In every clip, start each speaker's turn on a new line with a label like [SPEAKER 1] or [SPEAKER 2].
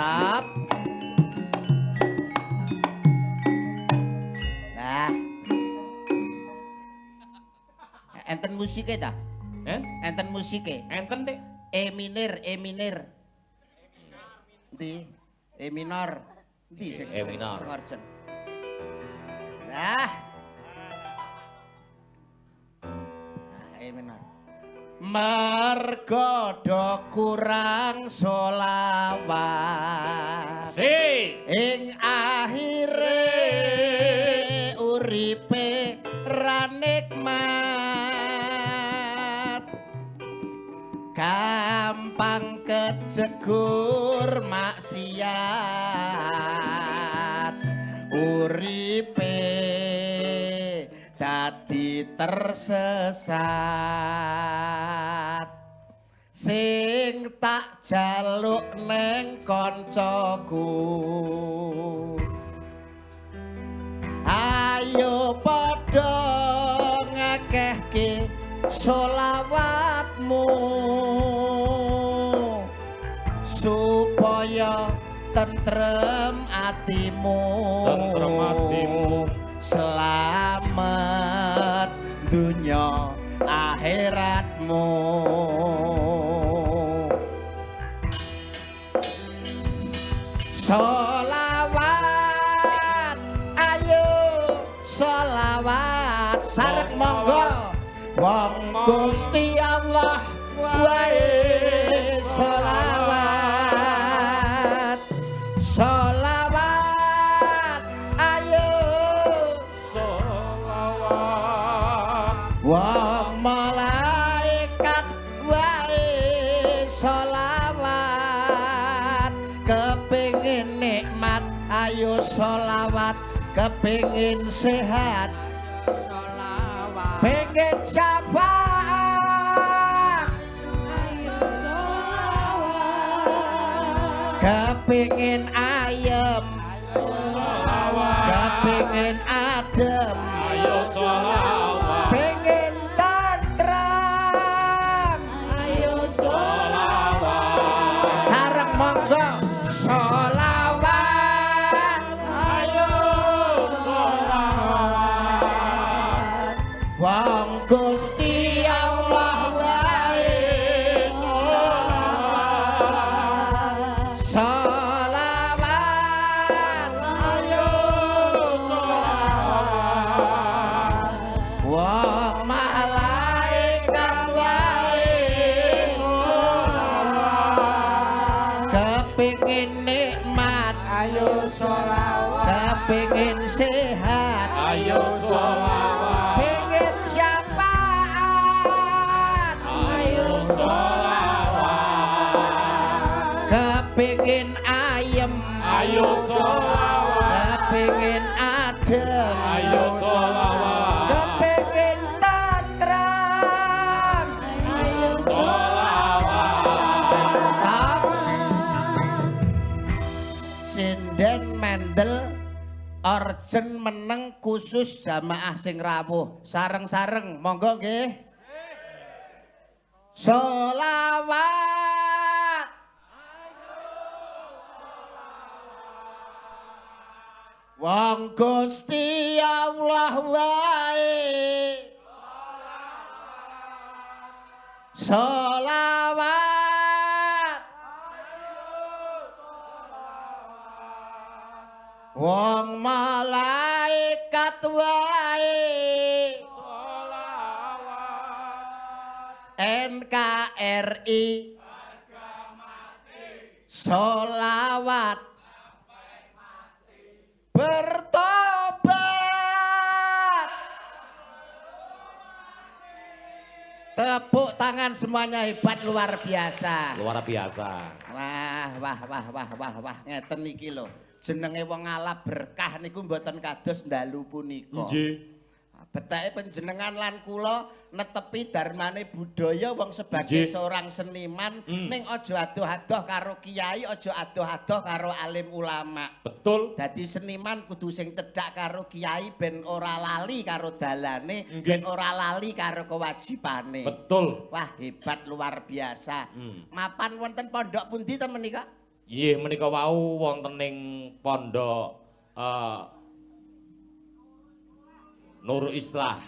[SPEAKER 1] Stop. Nah. Enten musike ta?
[SPEAKER 2] Eh?
[SPEAKER 1] Enten musike.
[SPEAKER 2] Enten, Dik.
[SPEAKER 1] E minor, E minor. Endi? E minor. Endi sing
[SPEAKER 2] E minor.
[SPEAKER 1] Sing orgen? Nah. E minor. Mergo do kurang solawat.
[SPEAKER 2] Si.
[SPEAKER 1] Ing akhire uripe ra nikmat. Gampang kejegur maksiat. Uripe dadi tersesat. Sing tak jaluk neng koncoku, ayo padha ngakehke solawatmu supaya tentrem atimu,
[SPEAKER 2] Tentrem atimu.
[SPEAKER 1] Selamat dunya akhiratmu. Solawat, ayo solawat, sareng monggo wong Gusti Allah wae solawat. Solawat, ayo
[SPEAKER 2] solawat,
[SPEAKER 1] wong malaikat wae solawat. Kepingin nikmat, ayo solawat. Kepingin sehat,
[SPEAKER 3] solawat.
[SPEAKER 1] Pengen syafaat,
[SPEAKER 3] ayo solawat.
[SPEAKER 1] Kepingin ayem,
[SPEAKER 2] solawat.
[SPEAKER 1] Kepingin adem,
[SPEAKER 2] ayo solawat.
[SPEAKER 1] Pengen tentrem,
[SPEAKER 3] ayo
[SPEAKER 2] solawat.
[SPEAKER 1] Sareng monggo solawat,
[SPEAKER 2] ayo solawat.
[SPEAKER 1] Wong Gusti Allah wae
[SPEAKER 2] solawat.
[SPEAKER 1] Solawat,
[SPEAKER 2] ayo solawat.
[SPEAKER 1] Wong malaikat wae
[SPEAKER 2] solawat.
[SPEAKER 1] Kepingin nikmat,
[SPEAKER 3] ayo solawat.
[SPEAKER 1] Kepingin sehat,
[SPEAKER 2] ayo solawat.
[SPEAKER 1] Pengen syafaat,
[SPEAKER 2] ayo solawat.
[SPEAKER 1] Kepingin ayem,
[SPEAKER 2] ayo solawat.
[SPEAKER 1] Kepingin adem,
[SPEAKER 2] ayo solawat.
[SPEAKER 1] Kepingin tentrem,
[SPEAKER 3] ayo
[SPEAKER 2] solawat.
[SPEAKER 1] Stop. Sinden mendel orgen meneng khusus jamaah sing rawuh. Sareng-sareng monggo nggih. Solawat. Wong Gusti Allah wae solawat. Wong malaikat wae
[SPEAKER 2] solawat.
[SPEAKER 1] NKRI solawat. Bertobat. Tepuk tangan semuanya, hebat luar biasa.
[SPEAKER 2] Luar biasa.
[SPEAKER 1] Wah, wah, wah, wah, wah, wah, ngeten iki lho. Jenenge wong ngalap berkah niku mboten kados dalu punika.
[SPEAKER 2] Nggih.
[SPEAKER 1] Betake panjenengan lan kula netepi darmane budaya wong sebagai
[SPEAKER 2] Nggih.
[SPEAKER 1] seorang seniman ning aja adoh-adoh karo kiai, aja adoh-adoh karo alim ulama.
[SPEAKER 2] Betul.
[SPEAKER 1] Dadi seniman kudu sing cedhak karo kiai ben ora lali karo dalane,
[SPEAKER 2] Nggih.
[SPEAKER 1] ben ora lali karo kewajibane.
[SPEAKER 2] Betul.
[SPEAKER 1] Wah, hebat luar biasa.
[SPEAKER 2] Hmm.
[SPEAKER 1] Mapan wonten pondok pundi to menika?
[SPEAKER 2] Nggih menika wau wonten ing pondok Nurul Islah.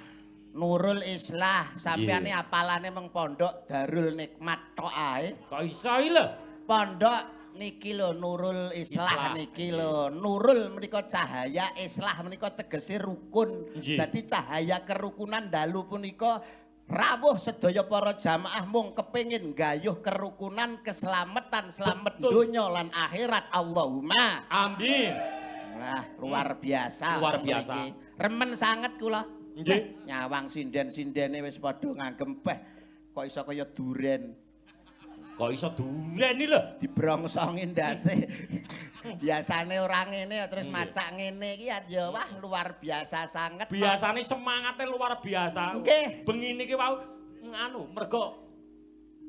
[SPEAKER 1] Nurul Islah, sampeyan apalane meng pondok Darul Nikmat tok ae.
[SPEAKER 2] Kok iso iki lho?
[SPEAKER 1] Pondok niki lho Nurul Islah niki lho. Nurul menika cahaya, Islah menika tegese rukun. Dadi cahaya kerukunan dalu punika rawuh sedaya para jamaah mung kepengin gayuh kerukunan, keselamatan, selamat donya lan akhirat. Allahumma
[SPEAKER 2] amin.
[SPEAKER 1] Wah, luar biasa.
[SPEAKER 2] Luar biasa.
[SPEAKER 1] Remen sanget kula.
[SPEAKER 2] Nggih.
[SPEAKER 1] Nyawang sinden-sindene wis padha ngagem peh kok iso kaya duren.
[SPEAKER 2] Kok iso duren iki lho?
[SPEAKER 1] Dibrongsongi ndase. Biasane ora ngene terus macak ngene iki ya wah luar biasa sanget.
[SPEAKER 2] Biasane semangate luar biasa.
[SPEAKER 1] Nggih.
[SPEAKER 2] Bengi niki wau nganu mergo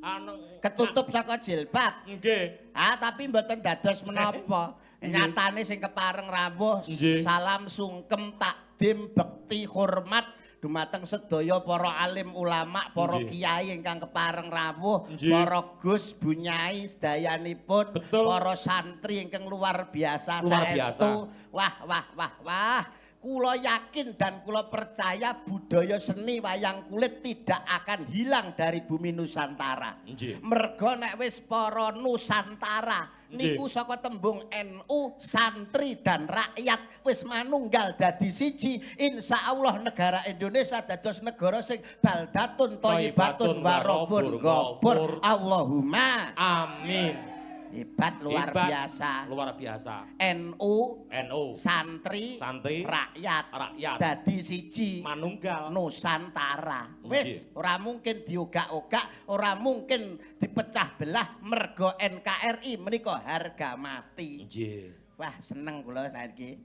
[SPEAKER 2] anu
[SPEAKER 1] ketutup saka jilbab.
[SPEAKER 2] Nggih.
[SPEAKER 1] Ah tapi mboten dados menapa. Nyatane sing kepareng rawuh salam sungkem takdim bekti hormat dumateng sedaya para alim ulama, para kiai ingkang kepareng rawuh, para gus bunyai sedayanipun, para santri ingkang luar biasa saestu. Wah wah wah wah. Kula yakin dan kula percaya budaya seni wayang kulit tidak akan hilang dari bumi Nusantara. Mergo nek wis para Nusantara niku saka tembung NU, santri dan rakyat wis manunggal dadi siji, insyaallah negara Indonesia dados negara sing baldatun thayyibatun warabun ghafur. Allahumma
[SPEAKER 2] amin.
[SPEAKER 1] Hebat luar
[SPEAKER 2] hebat,
[SPEAKER 1] biasa.
[SPEAKER 2] Luar biasa.
[SPEAKER 1] NU,
[SPEAKER 2] NU,
[SPEAKER 1] santri,
[SPEAKER 2] santri,
[SPEAKER 1] rakyat,
[SPEAKER 2] rakyat
[SPEAKER 1] dadi siji,
[SPEAKER 2] manunggal
[SPEAKER 1] Nusantara. Wis ora mungkin diogak-ogak, ora mungkin dipecah belah mergo NKRI menika harga mati.
[SPEAKER 2] Nggih.
[SPEAKER 1] Wah, seneng kula nek iki.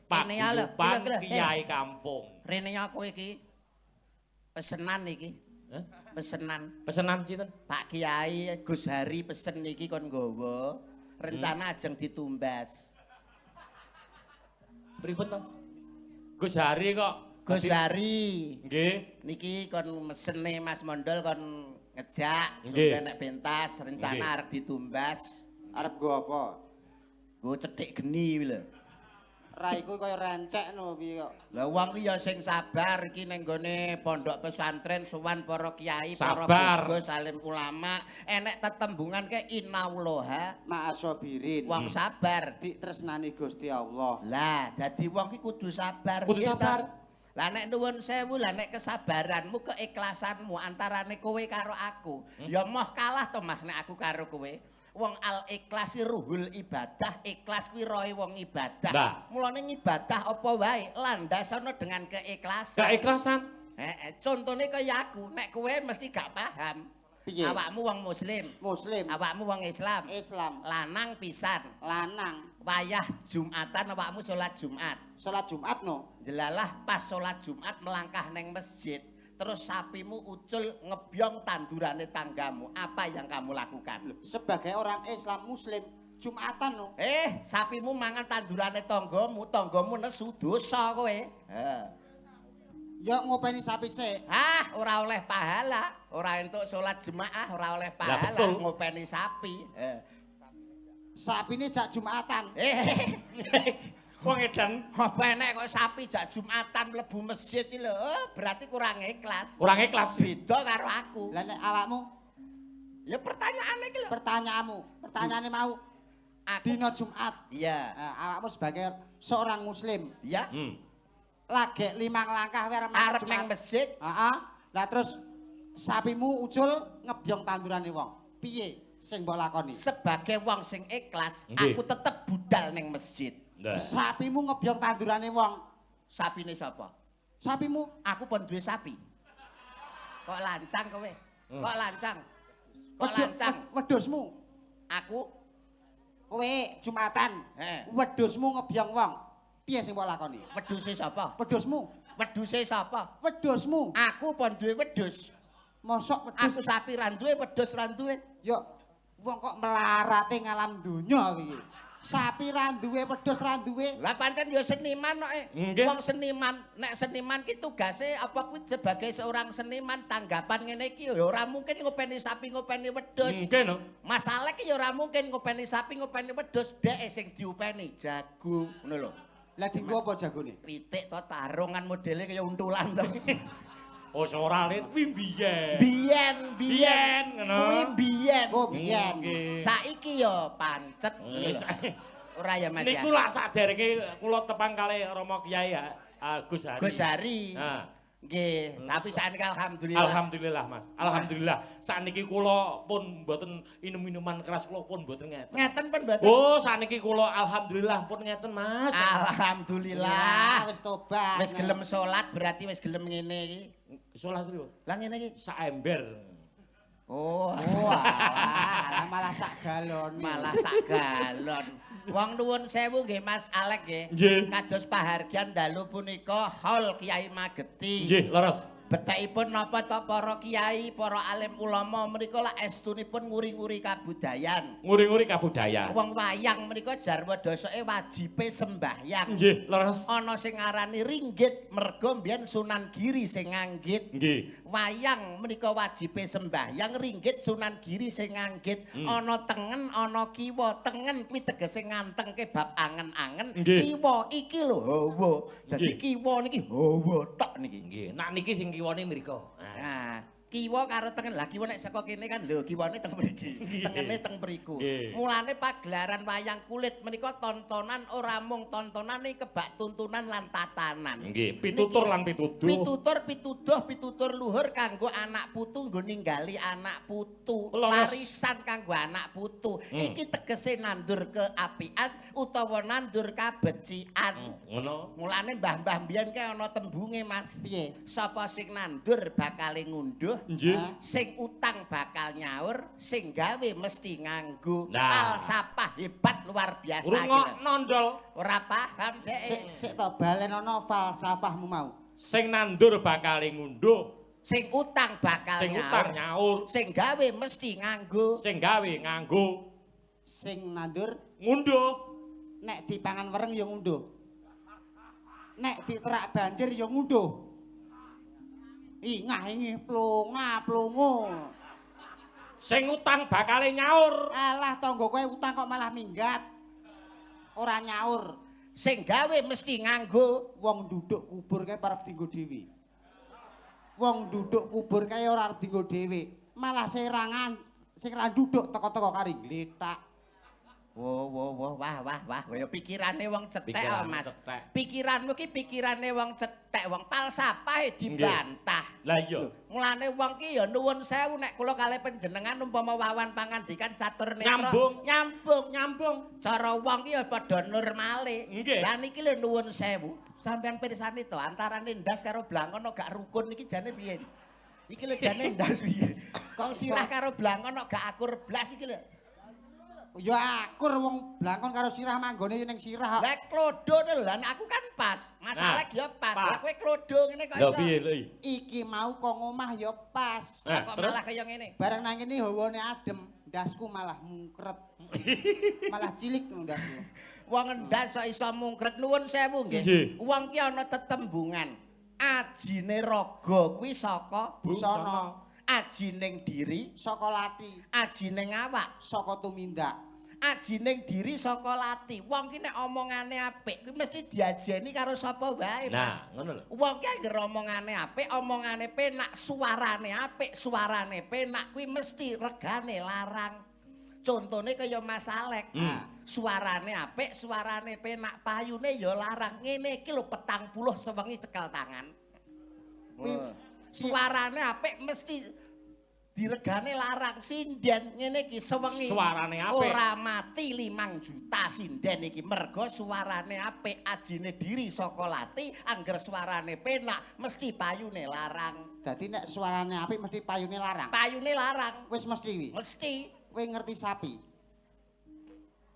[SPEAKER 1] Kene ya lho,
[SPEAKER 2] kiai kampung.
[SPEAKER 1] Rene ya kowe iki. Pesenan iki. Pesenan.
[SPEAKER 2] Pesenan sinten?
[SPEAKER 1] Pak Kiai Gus Hari pesen niki kon nggawa. Rencana ajeng ditumbas.
[SPEAKER 2] Pripun to? Gus Hari kok.
[SPEAKER 1] Gus Hari.
[SPEAKER 2] Nggih.
[SPEAKER 1] Niki kon mesene Mas Mondol kon ngejak sampe nek pentas rencana arep ditumbas.
[SPEAKER 4] Arep nggo apa?
[SPEAKER 1] Nggo cethik geni kuwi lho.
[SPEAKER 4] Raiku kaya rencek no piye kok.
[SPEAKER 1] Lah wong ki ya sing sabar iki ning gone pondok pesantren sowan para kiai, para gus-gus, alim ulama, enek tetembungan ke inauloha
[SPEAKER 4] ma'asobirin.
[SPEAKER 1] Wong sabar
[SPEAKER 4] ditresnani Gusti Allah.
[SPEAKER 1] Lah dadi wong ki kudu sabar.
[SPEAKER 2] Kudu sabar.
[SPEAKER 1] Lah nek nuwun sewu, lah nek kesabaranmu, keikhlasanmu antarane kowe karo aku, ya moh kalah to Mas nek aku karo kowe. Wong al ikhlas ruhul ibadah, ikhlas kuwi rohe wong ibadah. Mulane ngibadah apa wae landasana dengan keikhlasan.
[SPEAKER 2] Keikhlasan.
[SPEAKER 1] Heeh, contone kaya aku, nek kowe mesti gak paham.
[SPEAKER 4] Piye?
[SPEAKER 1] Awakmu wong muslim.
[SPEAKER 4] Muslim.
[SPEAKER 1] Awakmu wong Islam.
[SPEAKER 4] Islam.
[SPEAKER 1] Lanang pisan.
[SPEAKER 4] Lanang.
[SPEAKER 1] Wayah Jumatan awakmu salat Jumat.
[SPEAKER 4] Salat Jumat no.
[SPEAKER 1] Jelalah pas salat Jumat melangkah neng masjid. Terus sapimu ucul ngebyong tandurane tanggamu. Apa yang kamu lakukan?
[SPEAKER 4] Sebagai orang Islam Muslim, Jumatan no.
[SPEAKER 1] Sapimu mangan tandurane tanggamu, tanggamu nesu dosa kowe.
[SPEAKER 4] Ya ngopeni sapi sik.
[SPEAKER 1] Hah, ora oleh pahala, ora entuk salat jemaah, ora oleh pahala ngopeni sapi.
[SPEAKER 4] Sapine jak Jumatan.
[SPEAKER 2] Wong edan
[SPEAKER 1] apa enek kok sapi jak Jumatan mlebu masjid iki lho, berarti kurang ikhlas.
[SPEAKER 2] Kurang ikhlas.
[SPEAKER 1] Beda karo aku.
[SPEAKER 4] Lah nek awakmu?
[SPEAKER 1] Ya pertanyaane iki lho.
[SPEAKER 4] Pertanyaanmu, pertanyaane mau.
[SPEAKER 1] Aku
[SPEAKER 4] dina Jumat.
[SPEAKER 1] Iya.
[SPEAKER 4] Nah, awakmu sebagai seorang muslim.
[SPEAKER 1] Iya.
[SPEAKER 4] Lagek 5 langkah wae
[SPEAKER 1] arep nang masjid.
[SPEAKER 4] Heeh. Lah terus sapimu ucul ngebyong tandurane wong. Piye sing mbok lakoni?
[SPEAKER 1] Sebagai wong sing ikhlas, aku tetep budal ning masjid.
[SPEAKER 4] Sapimu ngebyong tandurane wong.
[SPEAKER 1] Sapine sapa?
[SPEAKER 4] Sapimu.
[SPEAKER 1] Aku pun duwe sapi. Kok lancang kowe? Kok lancang? Kok lancang?
[SPEAKER 4] Wedhusmu.
[SPEAKER 1] Aku
[SPEAKER 4] kowe Jumatan. Wedhusmu ngebyong wong. Piye sing mbok lakoni?
[SPEAKER 1] Wedhuse sapa?
[SPEAKER 4] Wedhusmu.
[SPEAKER 1] Wedhuse sapa?
[SPEAKER 4] Wedhusmu.
[SPEAKER 1] Aku pun duwe wedhus.
[SPEAKER 4] Mosok wedhus.
[SPEAKER 1] Aku sapi ra duwe, wedhus ra duwe.
[SPEAKER 4] Yo wong kok melarate ngalam donya iki. Sapi ra duwe, wedhus ra duwe.
[SPEAKER 1] Lah pancen ya seniman kok.
[SPEAKER 2] Nggih.
[SPEAKER 1] Wong seniman, nek seniman ki tugase apa kuwi sebagai seorang seniman tanggapan ngene iki ya ora mungkin ngopeni sapi, ngopeni wedhus.
[SPEAKER 2] Nggih no.
[SPEAKER 1] Masalah ki ya ora mungkin ngopeni sapi, ngopeni wedhus, dheke sing diopeni jago ngono lho.
[SPEAKER 4] Lah dienggo apa jagone?
[SPEAKER 1] Pitik to tarungan modele kaya untulan to.
[SPEAKER 2] Oh ora le kuwi biyen.
[SPEAKER 1] Biyen, biyen.
[SPEAKER 2] Biyen ngono.
[SPEAKER 1] Kuwi biyen.
[SPEAKER 4] Oh, biyen.
[SPEAKER 2] Nggih.
[SPEAKER 1] Saiki ya pancet ngono
[SPEAKER 2] Wis.
[SPEAKER 1] lho. Ora ya Mas ya.
[SPEAKER 2] Niku lak saderenge kula tepang kalih Rama Kyai Gus Hari.
[SPEAKER 1] Gus Hari.
[SPEAKER 2] Nah.
[SPEAKER 1] Nggih, tapi sakniki alhamdulillah.
[SPEAKER 2] Alhamdulillah Mas. Alhamdulillah. Sakniki kula pun mboten minum-minuman keras kula pun mboten ngeten.
[SPEAKER 1] Ngeten pun mboten.
[SPEAKER 2] Oh, sakniki kula alhamdulillah pun ngeten Mas.
[SPEAKER 1] Alhamdulillah.
[SPEAKER 4] Ya, wis tobat.
[SPEAKER 1] Wis gelem salat berarti wis gelem ngene iki.
[SPEAKER 2] Salat pripun?
[SPEAKER 1] Lah ngene iki.
[SPEAKER 2] Sak ember.
[SPEAKER 1] Oh,
[SPEAKER 4] Oh, alah, alah malah sak galon.
[SPEAKER 1] malah sak galon. Wong nuwun sewu nggih Mas Alek nggih.
[SPEAKER 2] Nggih.
[SPEAKER 1] Kados pahargyan dalu punika haul Kyai Mageti.
[SPEAKER 2] Nggih, leres.
[SPEAKER 1] Bethekipun napa to para kiai, para alim ulama menika lak estunipun nguri-nguri kabudayan.
[SPEAKER 2] Nguri-nguri kabudayan.
[SPEAKER 1] Wong wayang menika jarwa dosoke wajibe sembahyang.
[SPEAKER 2] Nggih, leres.
[SPEAKER 1] Ana sing ngarani ringgit mergo mbiyen Sunan Giri sing nganggit.
[SPEAKER 2] Nggih.
[SPEAKER 1] Wayang menika wajibe sembahyang, ringgit Sunan Giri sing nganggit. Ana tengen, ana kiwa. Tengen kuwi tegese ngantengke bab angen-angen.
[SPEAKER 2] Nggih.
[SPEAKER 1] Kiwa iki lho hawa. Dadi
[SPEAKER 2] Nggih.
[SPEAKER 1] kiwa niki hawa tok niki.
[SPEAKER 2] Nggih, nak niki sing kiwane mriko. Nah.
[SPEAKER 1] Nah, kiwa karo tengen. Lah kiwa nek saka kene kan lho kiwane teng mriki, tengene teng mriku.
[SPEAKER 2] Nggih.
[SPEAKER 1] Mulane pagelaran wayang kulit menika tontonan ora mung tontonan ning kebak tuntunan lan tatanan.
[SPEAKER 2] Nggih, pitutur
[SPEAKER 1] Niki
[SPEAKER 2] lan pituduh.
[SPEAKER 1] Pitutur, pituduh, pitutur luhur kanggo anak putu nggo ninggali anak putu.
[SPEAKER 2] Leres.
[SPEAKER 1] Warisan kanggo anak putu. Iki tegese nandur keapian utawa nandur kabecikan.
[SPEAKER 2] Ngono.
[SPEAKER 1] Mulane mbah-mbah mbiyen kae ana tembunge, Mas.
[SPEAKER 4] Piye?
[SPEAKER 1] Sapa sing nandur bakale ngunduh,
[SPEAKER 2] Nggih.
[SPEAKER 1] sing utang bakal nyaur, sing gawe mesti nganggo.
[SPEAKER 2] Nah.
[SPEAKER 1] Falsafah hebat luar biasa iki lho.
[SPEAKER 2] Rungokno ndol.
[SPEAKER 1] Ora paham
[SPEAKER 4] Sik
[SPEAKER 1] dhek.
[SPEAKER 4] sik to balenono falsafahmu mau.
[SPEAKER 2] Sing nandur bakale ngunduh,
[SPEAKER 1] Sing utang bakal
[SPEAKER 2] sing
[SPEAKER 1] nyaur.
[SPEAKER 2] utang nyaur,
[SPEAKER 1] Sing gawe mesti nganggo.
[SPEAKER 2] sing gawe nganggo,
[SPEAKER 4] Sing nandur
[SPEAKER 2] ngunduh.
[SPEAKER 4] nek dipangan wereng ya ngunduh. Nek diterak banjir ya ngunduh. Ingah ingih plonga plongo.
[SPEAKER 2] Sing utang bakale nyaur.
[SPEAKER 4] Alah tangga kowe utang kok malah minggat. Ora nyaur.
[SPEAKER 1] Sing gawe mesti nganggo.
[SPEAKER 4] Wong duduk kubur kae arep dienggo dhewe. Wong duduk kubur kae ora arep dienggo dhewe. Malah sing ra duduk teko-teko kari glethak.
[SPEAKER 1] Wo wo wo wah wah wah ya pikirane wong cethek
[SPEAKER 2] Pikirane
[SPEAKER 1] Mas.
[SPEAKER 2] cethek.
[SPEAKER 1] Pikiranmu ki pikirane wong cethek, wong falsafah dibantah.
[SPEAKER 2] Lah iya.
[SPEAKER 1] Mulane wong ki ya nuwun sewu nek kula kalih panjenengan umpama wawan pangandikan catur netra
[SPEAKER 2] Nyambung.
[SPEAKER 1] nyambung.
[SPEAKER 2] Nyambung.
[SPEAKER 1] Cara wong ki ya padha normale.
[SPEAKER 2] Nggih.
[SPEAKER 1] Lah niki lho nuwun sewu, sampean pirsani to antarane ndas karo blangkon gak rukun niki jane piye? Iki lho jane ndas piye? Kok sirah karo blangkon gak akur blas iki lho.
[SPEAKER 4] Ya akur wong blangkon karo sirah manggone ning sirah kok.
[SPEAKER 1] Lah klodo lho, lah nek aku kan pas. Masalah
[SPEAKER 2] Nah,
[SPEAKER 1] ya pas.
[SPEAKER 2] pas.
[SPEAKER 1] Lah kowe klodo ngene kok
[SPEAKER 2] Lah
[SPEAKER 1] iso.
[SPEAKER 2] piye lho?
[SPEAKER 4] Iki mau kok ngomah ya pas.
[SPEAKER 2] Nah,
[SPEAKER 1] Kok
[SPEAKER 2] terus?
[SPEAKER 1] malah kaya ngene.
[SPEAKER 4] Bareng nang kene hawane adem, ndasku malah mungkret. Malah cilik ndasku.
[SPEAKER 1] Wong endas kok iso mungkret nuwun sewu nggih.
[SPEAKER 2] Nggih.
[SPEAKER 1] Wong ki ana tetembungan. Ajine raga kuwi saka
[SPEAKER 4] Busana
[SPEAKER 1] ajining diri,
[SPEAKER 4] saka lati,
[SPEAKER 1] ajining awak,
[SPEAKER 4] saka tumindak.
[SPEAKER 1] Ajining diri saka lati. Wong ki nek omongane apik kuwi mesti diajeni karo sapa wae, Mas.
[SPEAKER 2] Nah, ngono lho.
[SPEAKER 1] Wong ki anggere omongane apik, omongane penak, suarane apik, suarane penak kuwi mesti regane larang. Contone kaya Mas Alek. Suarane apik, suarane penak, payune ya larang. Ngene iki lho 40 sewengi cekel tangan. Suarane apik mesti diregane larang. Sinden ngene iki sewengi.
[SPEAKER 2] Suarane apik.
[SPEAKER 1] Ora mati 5 juta sinden iki mergo suarane apik, ajine diri saka lati, angger suarane penak mesti payune larang.
[SPEAKER 4] Dadi nek suarane apik mesti payune larang.
[SPEAKER 1] Payune larang
[SPEAKER 4] Wis mesti kuwi.
[SPEAKER 1] mesti.
[SPEAKER 4] Kowe ngerti sapi?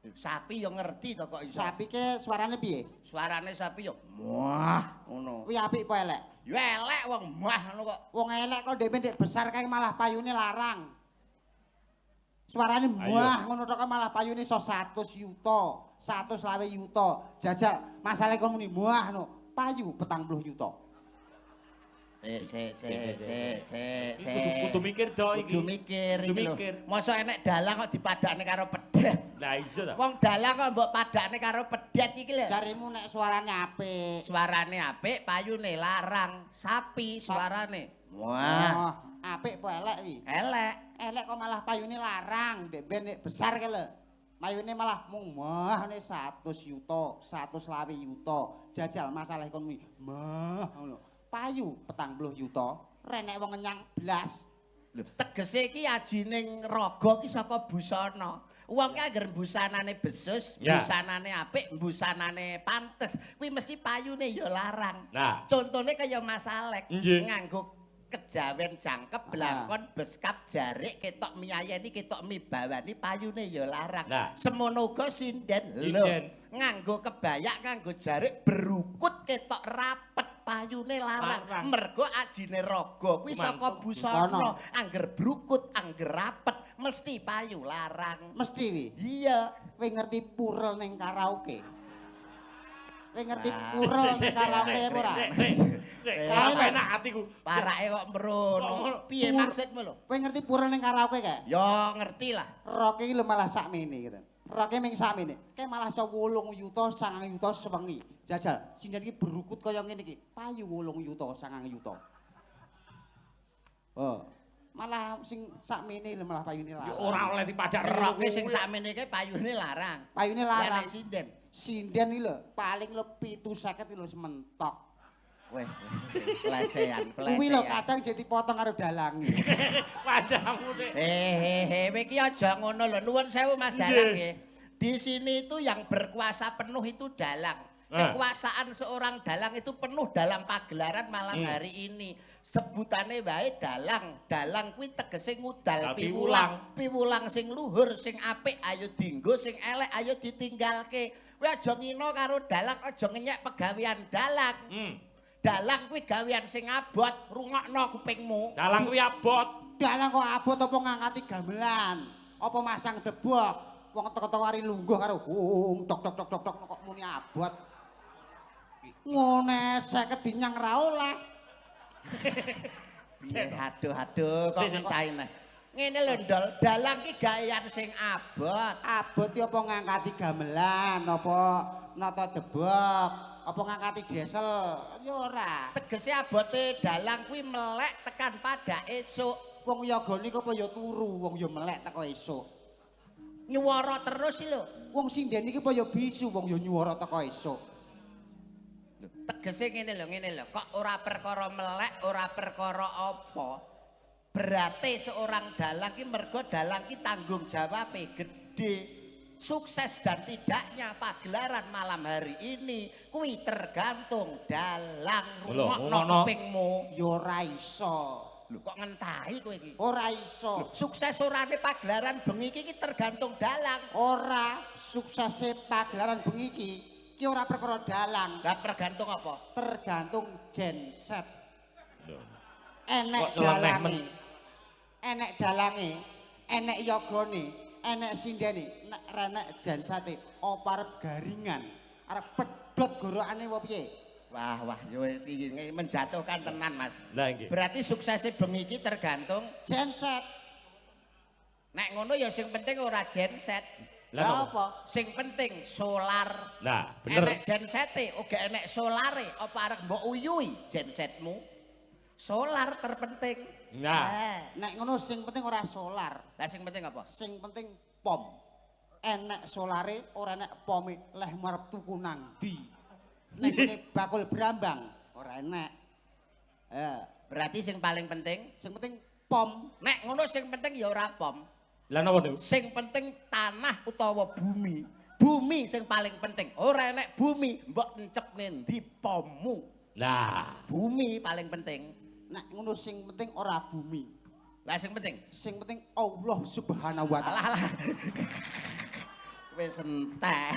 [SPEAKER 1] Sapi yo ngerti to kok iso.
[SPEAKER 4] Sapi ke suarane piye?
[SPEAKER 1] Suarane sapi yo muah ngono.
[SPEAKER 4] Kuwi apik apa elek?
[SPEAKER 1] Yo elek wong muah ngono kok.
[SPEAKER 4] Wong elek kok ndek ndek besar kae malah payune larang. Suarane wah ngono tok malah payune iso 100 yuta, 125 yuta. Jajal masalahe kon muni wah no, payu 40 yuta.
[SPEAKER 1] Sik sik sik sik sik.
[SPEAKER 2] Kudu mikir do iki.
[SPEAKER 1] Kudu mikir iki lho. Mosok enek dalang kok dipadakne karo pedet.
[SPEAKER 2] Lah iya ta.
[SPEAKER 1] Wong dalang kok mbok padakne karo pedet iki lho.
[SPEAKER 4] Jarimu nek suarane apik.
[SPEAKER 1] Suarane apik, payune larang. Sapi suarane. Wah,
[SPEAKER 4] apik apa elek wi?
[SPEAKER 1] Elek.
[SPEAKER 4] Elek kok malah payune larang, ndek ben nek besar ke lho. Payune malah mung mah ne 100 yuta, 125 yuta. Jajal masalah kon muni mah ngono. Payu 40 yuta, renek wong ngenyang blas.
[SPEAKER 1] Lho, tegese iki ajining raga ki saka busana. Wong ki angger busanane besus, busanane apik, busanane pantes, kuwi mesti payune ya larang.
[SPEAKER 2] Nah,
[SPEAKER 1] contone kaya Mas Alek nganggo kejawen jangkep, blangkon, beskap, jarik, ketok miyayeni, ketok mibawani, payune ya larang.
[SPEAKER 2] Nah.
[SPEAKER 1] Semono uga sinden lho. Nganggo kebayak, nganggo jarik, berukut ketok rapet, payune larang. Mergo ajine raga kuwi saka busana. Angger brukut, angger rapet, mesti payu larang.
[SPEAKER 4] Mesti wi.
[SPEAKER 1] Iya.
[SPEAKER 4] Kowe ngerti purel ning karaoke? Kowe ngerti purel ning karaoke apa ora?
[SPEAKER 2] Enak atiku.
[SPEAKER 1] Parake kok mrono. Piye maksudmu lho?
[SPEAKER 4] Kowe ngerti purel ning karaoke kae?
[SPEAKER 1] Ya ngerti lah.
[SPEAKER 4] Roke iki lho malah sakmene gitu. Roke ming sakmene. Kae malah iso 8 yuta, 9 yuta sewengi. Jajal, sinden iki berukut kaya ngene iki. Payu 8 yuta, 9 yuta. Oh, malah sing sakmene lho malah payune larang.
[SPEAKER 2] Ya ora oleh dipadak
[SPEAKER 1] roke sing sakmene iki payune larang.
[SPEAKER 4] Payune larang.
[SPEAKER 1] Lah sinden.
[SPEAKER 4] Sinden iki lho paling lho 750 iki lho sementok.
[SPEAKER 1] Weh, pelecehan, pelecehan.
[SPEAKER 4] Kuwi lho kadang jadi potong karo dalange.
[SPEAKER 2] Wajahmu nek.
[SPEAKER 1] Hehehe, kowe iki aja ngono lho. Nuwun sewu Mas Dalang nggih. Di sini itu yang berkuasa penuh itu dalang. Kekuasaan seorang dalang itu penuh dalam pagelaran malam hari ini. Sebutane wae dalang. Dalang kuwi tegese ngudal piwulang. Piwulang sing luhur, sing apik ayo dienggo, sing elek ayo ditinggalke. Kowe aja ngino karo dalang, aja ngenyek pegawean dalang. Dalang kuwi gawean sing abot, rungokno kupingmu.
[SPEAKER 2] Dalang kuwi abot.
[SPEAKER 4] Dalang kok abot apa ngangkati gamelan, apa masang debok. Wong teko-teko ari lungguh karo hung tok tok tok tok tok kok muni abot. Ngene 50 dinyang ra oleh.
[SPEAKER 1] Aduh aduh kok ngentahi neh. Ngene lho Ndol, dalang ki gawean sing abot.
[SPEAKER 4] Abot ki apa ngangkati gamelan, apa nata debok, apa ngangkati diesel? Ya ora.
[SPEAKER 1] Tegese abote dalang kuwi melek tekan pada esuk.
[SPEAKER 4] Wong yogane apa ya turu, wong ya melek teko esuk.
[SPEAKER 1] Nyuwara terus lho.
[SPEAKER 4] Wong sinden iki apa ya bisu, wong ya nyuwara teko esuk.
[SPEAKER 1] Lho, tegese ngene lho, ngene lho. Kok ora perkara melek, ora perkara apa. Berarti seorang dalang ki mergo dalang ki tanggung jawabe gedhe. Sukses dan tidaknya pagelaran malam hari ini kuwi tergantung dalang. Rungokno kupingmu.
[SPEAKER 4] Ya ora iso.
[SPEAKER 1] Lho kok ngentahi kowe iki?
[SPEAKER 4] Ora iso.
[SPEAKER 1] Sukses orane pagelaran bengi iki tergantung dalang.
[SPEAKER 4] Ora, suksese pagelaran bengi iki ki ora perkara dalang.
[SPEAKER 1] Lah tergantung apa?
[SPEAKER 4] Tergantung genset. Enek dalange. Enek dalange, enek yogane, enek sindene, nek renek jensate apa arep garingan, arep pedhot gorokane apa piye?
[SPEAKER 1] Wah, wah, ya wis iki menjatuhkan tenan, Mas.
[SPEAKER 2] Lah nggih.
[SPEAKER 1] Berarti suksese bengi iki tergantung
[SPEAKER 4] genset.
[SPEAKER 1] Nek ngono ya sing penting ora genset.
[SPEAKER 2] Lah apa?
[SPEAKER 1] Sing penting solar.
[SPEAKER 2] Lah, bener.
[SPEAKER 1] Enek gensete, uga enek solare, apa arep mbok uyuhi gensetmu? Solar terpenting.
[SPEAKER 2] Nah,
[SPEAKER 4] nek ngono sing penting ora solar.
[SPEAKER 1] Lah sing penting apa?
[SPEAKER 4] Sing penting pom. Enek solare, ora enek pome, leh marep tuku nang ndi? Nek ngene bakul brambang ora enek.
[SPEAKER 1] Berarti sing paling penting,
[SPEAKER 4] sing penting pom.
[SPEAKER 1] Nek ngono sing penting ya ora pom.
[SPEAKER 2] Lah napa niku?
[SPEAKER 1] Sing penting tanah utawa bumi. Bumi sing paling penting. Ora enek bumi, mbok encep ndi pommu.
[SPEAKER 2] Lah,
[SPEAKER 1] bumi paling penting.
[SPEAKER 4] Nek ngono sing penting ora bumi.
[SPEAKER 1] Lah sing penting?
[SPEAKER 4] Sing penting Allah Subhanahu wa taala.
[SPEAKER 1] Alah. Wis entek.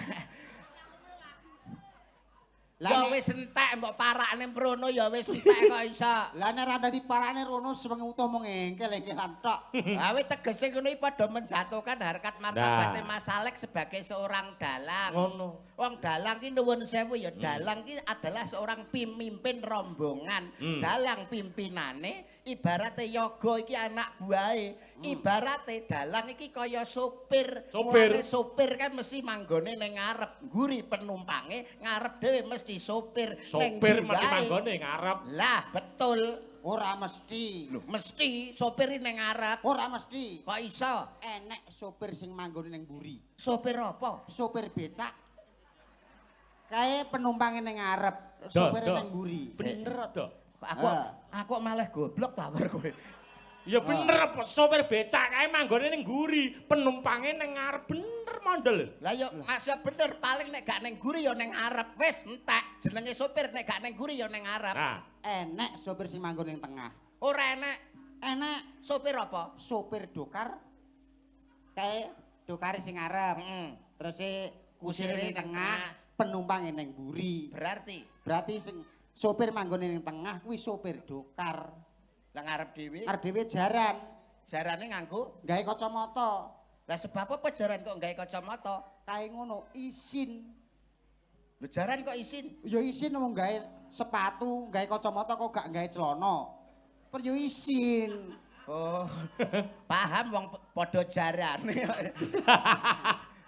[SPEAKER 1] Ya wis entek mbok parakne mrono ya wis entek kok iso.
[SPEAKER 4] Lah nek ora dadi parane rono sewengi utuh mung engkel-engkelan tok.
[SPEAKER 1] Lah wis tegese ngono iki padha menjatuhkan harkat martabate Mas Alek sebagai seorang dalang.
[SPEAKER 2] Ngono.
[SPEAKER 1] Wong dalang ki nuwun sewu ya, dalang ki adalah seorang pemimpin rombongan. Dalang pimpinane ibarate yoga iki anak buahe. Ibarate dalang iki kaya sopir.
[SPEAKER 2] Sopir.
[SPEAKER 1] Mulane sopir kan mesti manggone ning ngarep, ngguri penumpange, ngarep dhewe mesti sopir.
[SPEAKER 2] Sopir mesti manggone ngarep.
[SPEAKER 1] Lah betul.
[SPEAKER 4] Ora mesti.
[SPEAKER 1] Lho, mesti sopir ning ngarep.
[SPEAKER 4] Ora mesti.
[SPEAKER 1] Kok iso?
[SPEAKER 4] Enek sopir sing manggone ning mburi.
[SPEAKER 1] Sopir apa?
[SPEAKER 4] Sopir becak. Kae penumpange ning ngarep, sopire ning mburi.
[SPEAKER 2] Bener to.
[SPEAKER 1] Aku malah goblok ta kowe.
[SPEAKER 2] Ya bener, sopir becak kae manggone ning mburi, penumpange ning ngarep, bener mondel.
[SPEAKER 1] Lah ya Mas ya bener, paling nek gak ning mburi ya ning ngarep. Wis entek, jenenge sopir nek gak ning mburi ya ning ngarep.
[SPEAKER 2] Nah,
[SPEAKER 4] enek sopir sing manggon ning tengah.
[SPEAKER 1] Ora enek.
[SPEAKER 4] Enek.
[SPEAKER 1] Sopir apa?
[SPEAKER 4] Sopir dokar. Kae dokare sing ngarep. Terus kusire ning tengah, penumpange ning mburi. Berarti sing sopir manggone ning tengah kuwi sopir dokar.
[SPEAKER 1] Lah ngarep dhewe?
[SPEAKER 4] Ngarep dhewe jaran.
[SPEAKER 1] Jarane nganggo
[SPEAKER 4] gawe kacamata.
[SPEAKER 1] Lah sebab apa jaran kok gawe kacamata?
[SPEAKER 4] Kae ngono isin.
[SPEAKER 1] Lho jaran kok isin?
[SPEAKER 4] Ya isin wong gawe sepatu, gawe kacamata kok gak gawe celana. Per yo isin.
[SPEAKER 1] Oh. Paham wong padha jarane.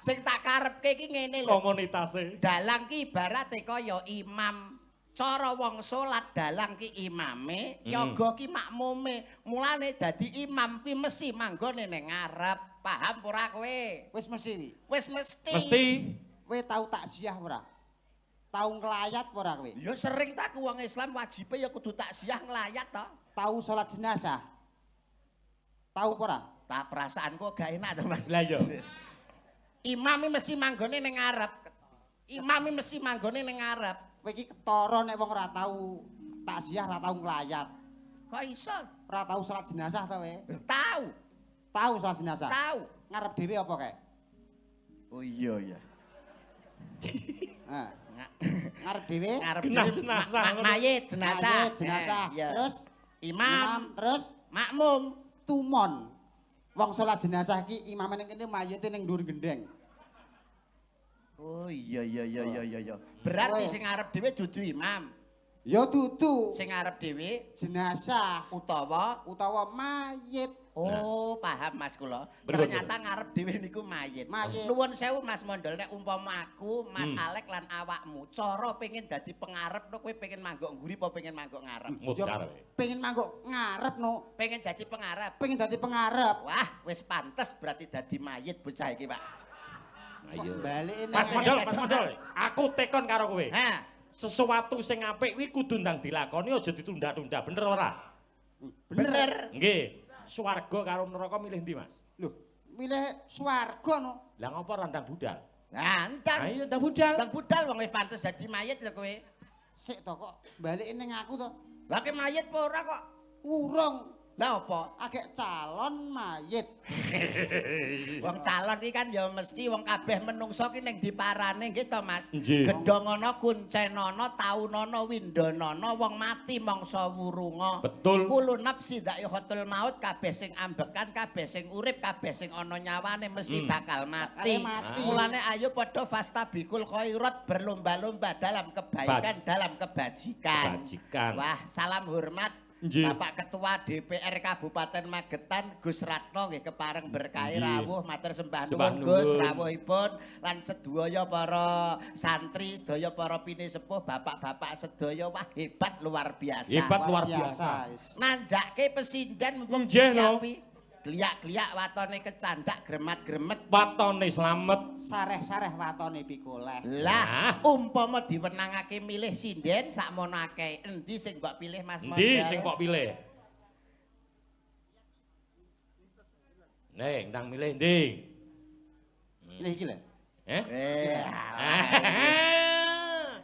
[SPEAKER 1] Sing tak karepke iki ngene lho.
[SPEAKER 2] Komunitase.
[SPEAKER 1] Dalang ki ibarate kaya imam. Cara wong salat dalang ki imame, yoga ki makmume. Mulane dadi imam ki mesti manggone ning ngarep. Paham ora kowe?
[SPEAKER 4] Wis mesti iki.
[SPEAKER 1] Wis mesti.
[SPEAKER 2] Mesti.
[SPEAKER 4] Kowe tau takziah ora? Tau nglayat ora kowe?
[SPEAKER 1] Ya sering ta ku wong Islam wajibe ya kudu takziah nglayat to.
[SPEAKER 4] Tau salat jenazah? Tau ora?
[SPEAKER 1] Ta perasaanku gak enak to Mas.
[SPEAKER 2] Lah iya.
[SPEAKER 1] Imam mesti manggone ning ngarep. Imam mesti manggone ning ngarep.
[SPEAKER 4] Kowe iki ketara nek wong ora tau takziah, ora tau nglayat.
[SPEAKER 1] Kok iso?
[SPEAKER 4] Ora tau salat jenazah ta kowe?
[SPEAKER 1] Tau.
[SPEAKER 4] Tau salat jenazah?
[SPEAKER 1] Tau.
[SPEAKER 4] Ngarep dhewe apa kae?
[SPEAKER 1] Oh iya ya.
[SPEAKER 4] Heeh. Ngarep dhewe?
[SPEAKER 1] Ngarep dhewe
[SPEAKER 2] jenazah.
[SPEAKER 1] Mayit jenazah.
[SPEAKER 4] Mayit jenazah. Terus
[SPEAKER 1] imam,
[SPEAKER 4] terus
[SPEAKER 1] makmum,
[SPEAKER 4] tumon. Wong salat jenazah iki imame ning kene mayite ning dhuwur gendeng.
[SPEAKER 1] Oh iya iya iya iya iya. Berarti sing ngarep dhewe dudu imam.
[SPEAKER 4] Ya dudu.
[SPEAKER 1] Sing ngarep dhewe
[SPEAKER 4] jenazah
[SPEAKER 1] utawa
[SPEAKER 4] mayit.
[SPEAKER 1] Oh, paham Mas kula. Ternyata ngarep dhewe niku mayit. Nuwun sewu Mas Mondol, nek umpama aku, Mas Alek lan awakmu, cara pengen dadi pengarep no kowe pengen manggok ngguri apa pengen manggok ngarep?
[SPEAKER 4] Pengen manggok ngarep no.
[SPEAKER 1] Pengen dadi pengarep.
[SPEAKER 4] Pengen dadi pengarep.
[SPEAKER 1] Wah, wis pantes berarti dadi mayit bocah iki, Pak.
[SPEAKER 2] Ayo. Mas Mondol, Mas Mondol, aku tekon karo kowe. Sesuatu sing apik kuwi kudu ndang dilakoni, aja ditunda-tunda, bener ora?
[SPEAKER 1] Bener.
[SPEAKER 2] Nggih. Swarga karo neraka milih ndi, Mas?
[SPEAKER 4] Lho, milih swarga no.
[SPEAKER 2] Lah ngopo ora ndang budal?
[SPEAKER 1] Lah, ndang.
[SPEAKER 2] Ayo ndang budal.
[SPEAKER 1] Ndang budal wong wis pantes dadi mayit lho kowe.
[SPEAKER 4] Sik to kok balike ning aku to.
[SPEAKER 1] Lah ki mayit apa ora kok?
[SPEAKER 4] Urung.
[SPEAKER 1] Lah apa?
[SPEAKER 4] Agek calon mayit.
[SPEAKER 1] Wong calon iki kan ya mesti wong kabeh menungso ki ning diparane nggih to Mas. Gedhong ana kuncenana taunana windhanana wong mati mangsa wurunga.
[SPEAKER 2] Betul.
[SPEAKER 1] Kulo nafsi dzaiqatul maut, kabeh sing ambekan, kabeh sing urip, kabeh sing ana nyawane mesti bakal mati. Mulane ayo padha fastabikul khairat, berlomba-lomba dalam kebaikan, dalam kebajikan. Wah, salam hormat Bapak Ketua DPR Kabupaten Magetan Gus Ratno nggih kepareng berkahi rawuh, matur sembah nuwun Gus rawuhipun lan sedaya para santri, sedaya para pinisepuh, bapak-bapak sedaya, wah hebat luar biasa.
[SPEAKER 2] Hebat luar biasa.
[SPEAKER 1] Nanjake pesinden mumpung disiapi. Gliak-gliak watone kecandak gremat-gremet
[SPEAKER 2] watone slamet,
[SPEAKER 4] sareh-sareh watone pikoleh.
[SPEAKER 1] Lah umpama diwenangake milih sinden sakmono akeh, endi sing mbok pilih Mas Mondol?
[SPEAKER 2] Endi sing mbok pilih? Nek ndang milih endi?
[SPEAKER 4] Milih iki lho.
[SPEAKER 2] Eh?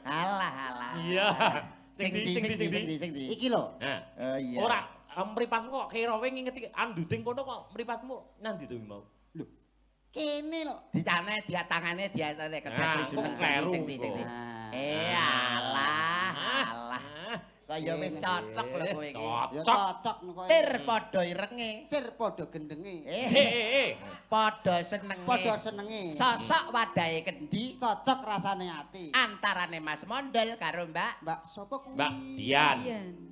[SPEAKER 1] Alah alah.
[SPEAKER 2] Iya.
[SPEAKER 1] Sing ndi sing ndi?
[SPEAKER 4] Iki lho.
[SPEAKER 2] Heeh.
[SPEAKER 1] Iya.
[SPEAKER 2] Ora mripatmu kok kira kowe ngingeti anduting kono kok mripatmu nandi to mau?
[SPEAKER 4] Lho. Kene lho.
[SPEAKER 1] Ditane dia tangane diatane kedhat sing sing sing. Eh alah. Kaya wis cocok lho kowe iki.
[SPEAKER 4] Ya cocok kok.
[SPEAKER 1] Tir padha irenge,
[SPEAKER 4] Sir padha gendenge.
[SPEAKER 1] Padha senenge.
[SPEAKER 4] Padha senenge.
[SPEAKER 1] Sosok wadahe kendi,
[SPEAKER 4] cocok rasane ati.
[SPEAKER 1] Antarane Mas Mondol karo Mbak
[SPEAKER 4] Mbak sapa kuwi?
[SPEAKER 2] Mbak Dian.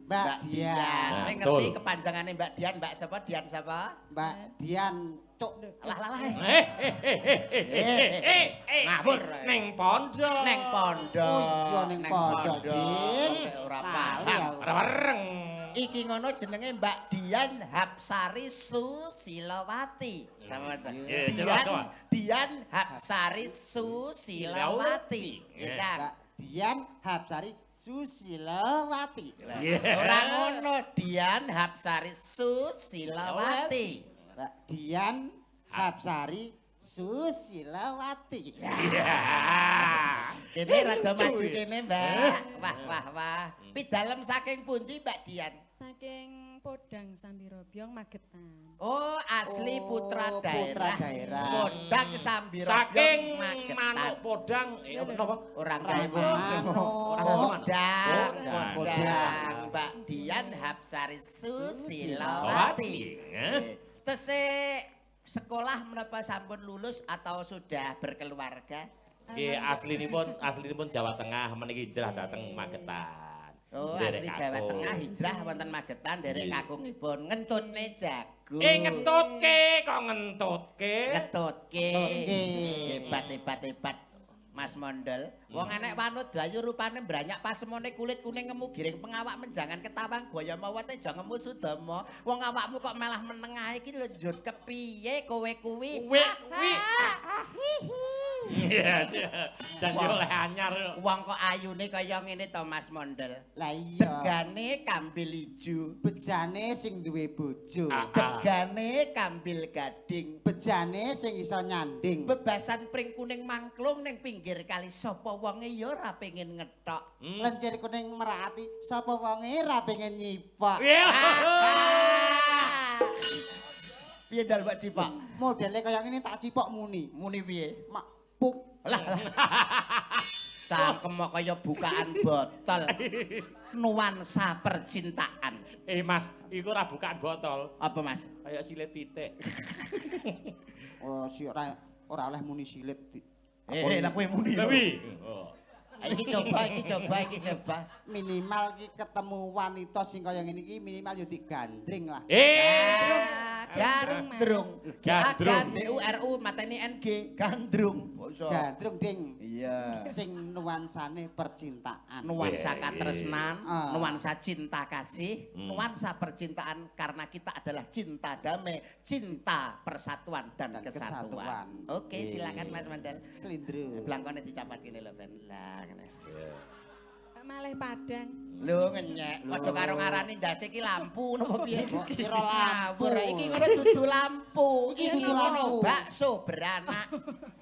[SPEAKER 4] Mbak Dian.
[SPEAKER 1] Kowe ngerti kepanjangane Mbak Dian, Mbak sapa? Dian sapa?
[SPEAKER 4] Mbak Dian Cuk.
[SPEAKER 1] Lah lah lah.
[SPEAKER 2] Ngawur. Neng pondok.
[SPEAKER 1] Neng pondok.
[SPEAKER 4] Oh iya neng pondok, Dik.
[SPEAKER 1] Ora paham.
[SPEAKER 2] Ora wereng.
[SPEAKER 1] Iki ngono jenenge Mbak Dian Hapsari Susilawati. Sama ta. Dian Hapsari Susilawati. Iya kan?
[SPEAKER 4] Mbak Dian Hapsari Susilawati.
[SPEAKER 1] Ora ngono, Dian Hapsari Susilawati.
[SPEAKER 4] Mbak Dian Hapsari Susilawati.
[SPEAKER 1] Kene rada maju kene, Mbak. Wah, wah, wah. Pidalem saking pundi, Mbak Dian?
[SPEAKER 3] Saking Podang Sambirobyong Magetan.
[SPEAKER 1] Oh, asli putra daerah. Podang Sambirobyong
[SPEAKER 2] saking
[SPEAKER 1] Magetan.
[SPEAKER 2] Manuk Podang, napa?
[SPEAKER 1] Ora gawe manuk. Podang, Podang. Mbak Dian Hapsari Susilawati. Tesih sekolah menapa sampun lulus atau sudah berkeluarga?
[SPEAKER 2] Nggih, aslinipun Jawa Tengah meniki hijrah dhateng Magetan.
[SPEAKER 1] Oh, asli Jawa Tengah hijrah wonten Magetan nderek kakungipun ngentutne jago.
[SPEAKER 2] Ngentutke kok ngentutke?
[SPEAKER 1] Ngentutke. Hebat hebat hebat. Mas Mondol, wong enek wanut dayu rupane mbranyak pasemone kulit kuning ngemu giring pengawak menjangan ketawang gaya mawa teja ngemu sudama. Wong awakmu kok malah meneng ae iki lho njut kepiye kowe kuwi?
[SPEAKER 2] Kuwi. Iya, janji oleh anyar.
[SPEAKER 1] Wong kok ayune kaya ngene to Mas Mondol.
[SPEAKER 4] Lah iya.
[SPEAKER 1] Degane kambil ijo,
[SPEAKER 4] bejane sing duwe bojo.
[SPEAKER 1] Degane kambil gading,
[SPEAKER 4] bejane sing iso nyanding.
[SPEAKER 1] Bebasan pring kuning mangklung ning pinggir kali sapa wonge ya ora pengen ngethok.
[SPEAKER 4] Lencir kuning merak ati sapa wonge ora pengen nyipok.
[SPEAKER 1] Piye dal mbok cipok?
[SPEAKER 4] Modele kaya ngene tak cipok muni.
[SPEAKER 1] Muni piye?
[SPEAKER 4] Mak puk.
[SPEAKER 1] Lah lah. Cangkem kok kaya bukaan botol. Nuansa percintaan.
[SPEAKER 2] Mas, iku ora bukaan botol.
[SPEAKER 1] Apa, Mas?
[SPEAKER 2] Kaya silit pitik.
[SPEAKER 4] Oh, si ora oleh muni silit.
[SPEAKER 1] Lah kowe muni.
[SPEAKER 2] Lha wi.
[SPEAKER 1] Iki coba, iki coba, iki coba.
[SPEAKER 4] Minimal iki ketemu wanita sing kaya ngene iki minimal yo digandring lah.
[SPEAKER 1] Gandrung. Gandrung. D U R U mateni N G. Gandrung. Kok iso?
[SPEAKER 4] Gandrung, Ding.
[SPEAKER 1] Iya.
[SPEAKER 4] Sing nuansane percintaan.
[SPEAKER 1] Nuansa katresnan, nuansa cinta kasih, nuansa percintaan karena kita adalah cinta damai, cinta persatuan dan kesatuan. Oke, silakan Mas Mandel.
[SPEAKER 4] Slindro.
[SPEAKER 1] Blangkone dicapat kene lho, Ben. Lah ngene.
[SPEAKER 3] Malih Padang.
[SPEAKER 1] Lho ngenyek, padha karo ngarani ndase iki lampu napa piye?
[SPEAKER 4] Kok kira lampu.
[SPEAKER 1] Iki ngono dudu lampu.
[SPEAKER 4] Iki dudu lampu.
[SPEAKER 1] Bakso beranak.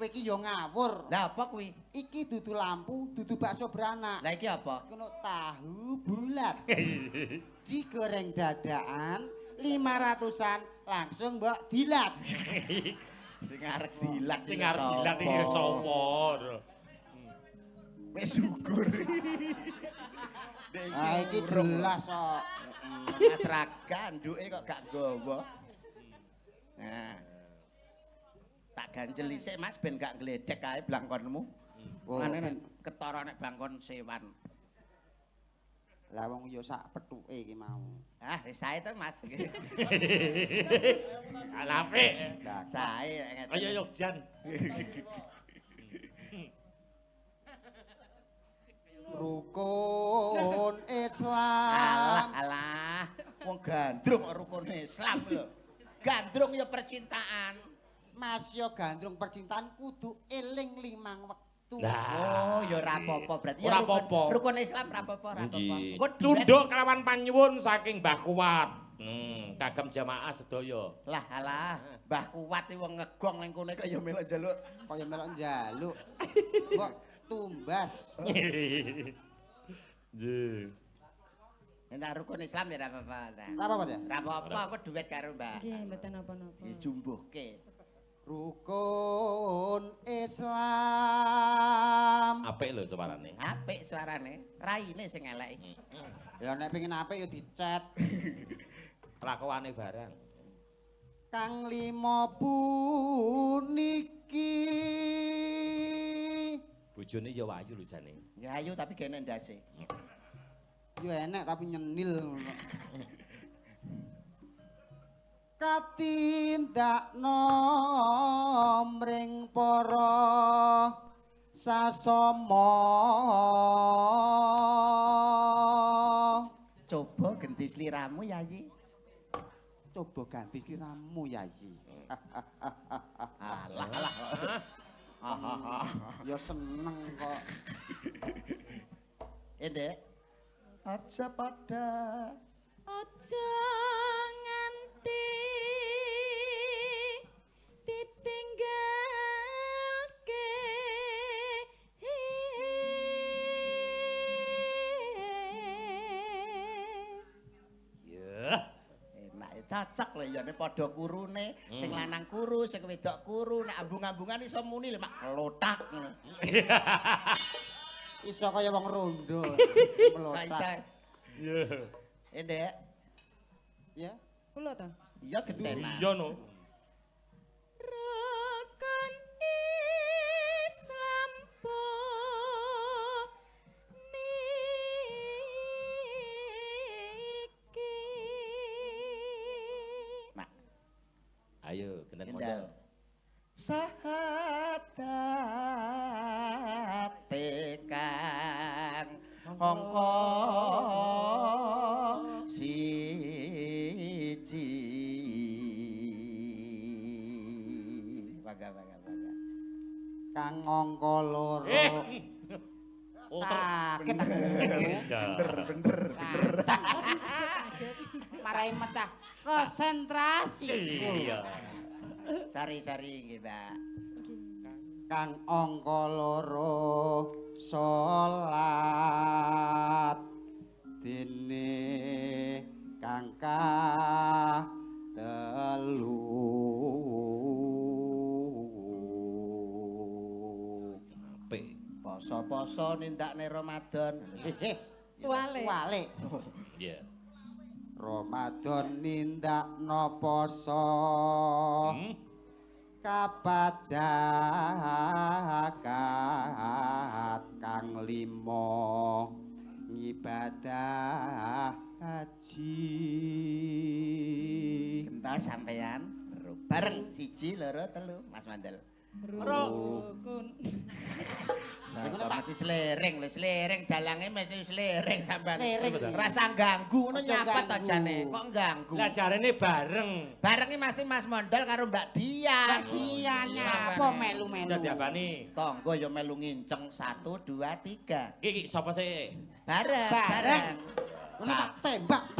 [SPEAKER 4] Kowe iki yo ngawur.
[SPEAKER 1] Lah apa kuwi?
[SPEAKER 4] Iki dudu lampu, dudu bakso beranak.
[SPEAKER 1] Lah iki apa?
[SPEAKER 4] Kono tahu bulat. Digoreng dadakan 500-an langsung mbok dilat.
[SPEAKER 1] Sing arep dilat
[SPEAKER 2] sing arep dilat iki sapa?
[SPEAKER 1] Wis syukur.
[SPEAKER 4] Ah iki jelas kok.
[SPEAKER 1] Mas Raga nduke kok gak nggawa. Nah. Tak ganjel isik Mas ben gak ngledek kae blangkonmu. Mane ketara nek blangkon sewan.
[SPEAKER 4] Lah wong yo sak pethuke iki mau.
[SPEAKER 1] Ah wis sae to Mas.
[SPEAKER 2] Alah apik.
[SPEAKER 4] Lah
[SPEAKER 1] sae.
[SPEAKER 2] Ayo yo Jan.
[SPEAKER 4] Rukun Islam.
[SPEAKER 1] Alah alah, wong gandrung kok rukun Islam lho. Gandrung ya percintaan.
[SPEAKER 4] Mas yo gandrung percintaan kudu eling 5 wektu.
[SPEAKER 1] Oh, ya ora apa-apa berarti.
[SPEAKER 2] Ora apa-apa.
[SPEAKER 1] Rukun Islam ora apa-apa, ora apa-apa.
[SPEAKER 2] Cunduk kelawan panyuwun saking Mbah Kuwat. Kagem jamaah sedaya.
[SPEAKER 1] Lah alah, Mbah Kuwat iki wong ngegong ning kene kaya melok njaluk.
[SPEAKER 4] Kaya melok njaluk. Mbok tumbas.
[SPEAKER 2] Nggih.
[SPEAKER 1] Nek rukun Islam ya ora apa-apa.
[SPEAKER 4] Ora apa-apa ya?
[SPEAKER 1] Ora apa-apa, aku duet karo Mbak.
[SPEAKER 3] Nggih, mboten napa-napa.
[SPEAKER 1] Dijumbuhke.
[SPEAKER 4] Rukun Islam.
[SPEAKER 2] Apik. Apik lho suarane.
[SPEAKER 1] Apik suarane, raine sing elek.
[SPEAKER 4] Ya nek pengin apik ya dicet.
[SPEAKER 2] Kelakuane barang.
[SPEAKER 4] Kang lima puniki.
[SPEAKER 2] Bojone ya ayu lho jane.
[SPEAKER 1] Ya ayu tapi gene ndase.
[SPEAKER 4] Ya enek tapi nyenil ngono. Katindakno mring para sasama.
[SPEAKER 1] Coba ganti sliramu Yayi.
[SPEAKER 4] Coba ganti sliramu Yayi.
[SPEAKER 1] Alah alah.
[SPEAKER 4] Ya seneng kok.
[SPEAKER 1] Ndek. Aja pada
[SPEAKER 3] aja nganti ditinggalke.
[SPEAKER 2] Ya.
[SPEAKER 1] Enak cocok lho ya nek padha kurune, sing lanang kuru, sing wedok kuru, nek ambung-ambungan iso muni lho mak klothak ngono.
[SPEAKER 4] Iso kaya wong rondo.
[SPEAKER 1] Kok iso.
[SPEAKER 2] Iya.
[SPEAKER 1] Ndek.
[SPEAKER 4] Ya.
[SPEAKER 3] Kula to?
[SPEAKER 1] Iya gentenan.
[SPEAKER 2] Iya no.
[SPEAKER 3] Rukun Islam puniki.
[SPEAKER 1] Mak.
[SPEAKER 2] Ayo genten modal.
[SPEAKER 1] Sahadat kang angka siji. Baga baga baga.
[SPEAKER 4] Kang angka loro. Kaget aku.
[SPEAKER 2] Bener
[SPEAKER 1] bener bener.
[SPEAKER 4] Marai mecah konsentrasi.
[SPEAKER 2] Iya.
[SPEAKER 1] Sari sari nggih, Mbak.
[SPEAKER 4] Kang angka loro salat dene kang telu.
[SPEAKER 2] Apik.
[SPEAKER 1] Poso-poso nindakne Ramadan.
[SPEAKER 3] Wale.
[SPEAKER 4] Wale.
[SPEAKER 2] Iya.
[SPEAKER 4] Ramadan nindakno poso. Kapat zakat kang lima ngibadah haji.
[SPEAKER 1] Gentas sampean bareng 1 2 3 Mas Mandel.
[SPEAKER 3] Rukun.
[SPEAKER 1] Sampeyan mesti slering lho, slering dalange mesti slering sampean. Rasa ganggu ngono nyapat to jane. Kok ganggu?
[SPEAKER 2] Lah jarene bareng.
[SPEAKER 1] Bareng iki mesti Mas Mondol karo Mbak Dian.
[SPEAKER 4] Mbak Dian nyapa melu-melu.
[SPEAKER 2] Dadi apane?
[SPEAKER 1] Tangga ya melu nginceng 1 2 3.
[SPEAKER 2] Iki iki sapa sih?
[SPEAKER 1] Bareng, bareng.
[SPEAKER 4] Ngono tak tembak.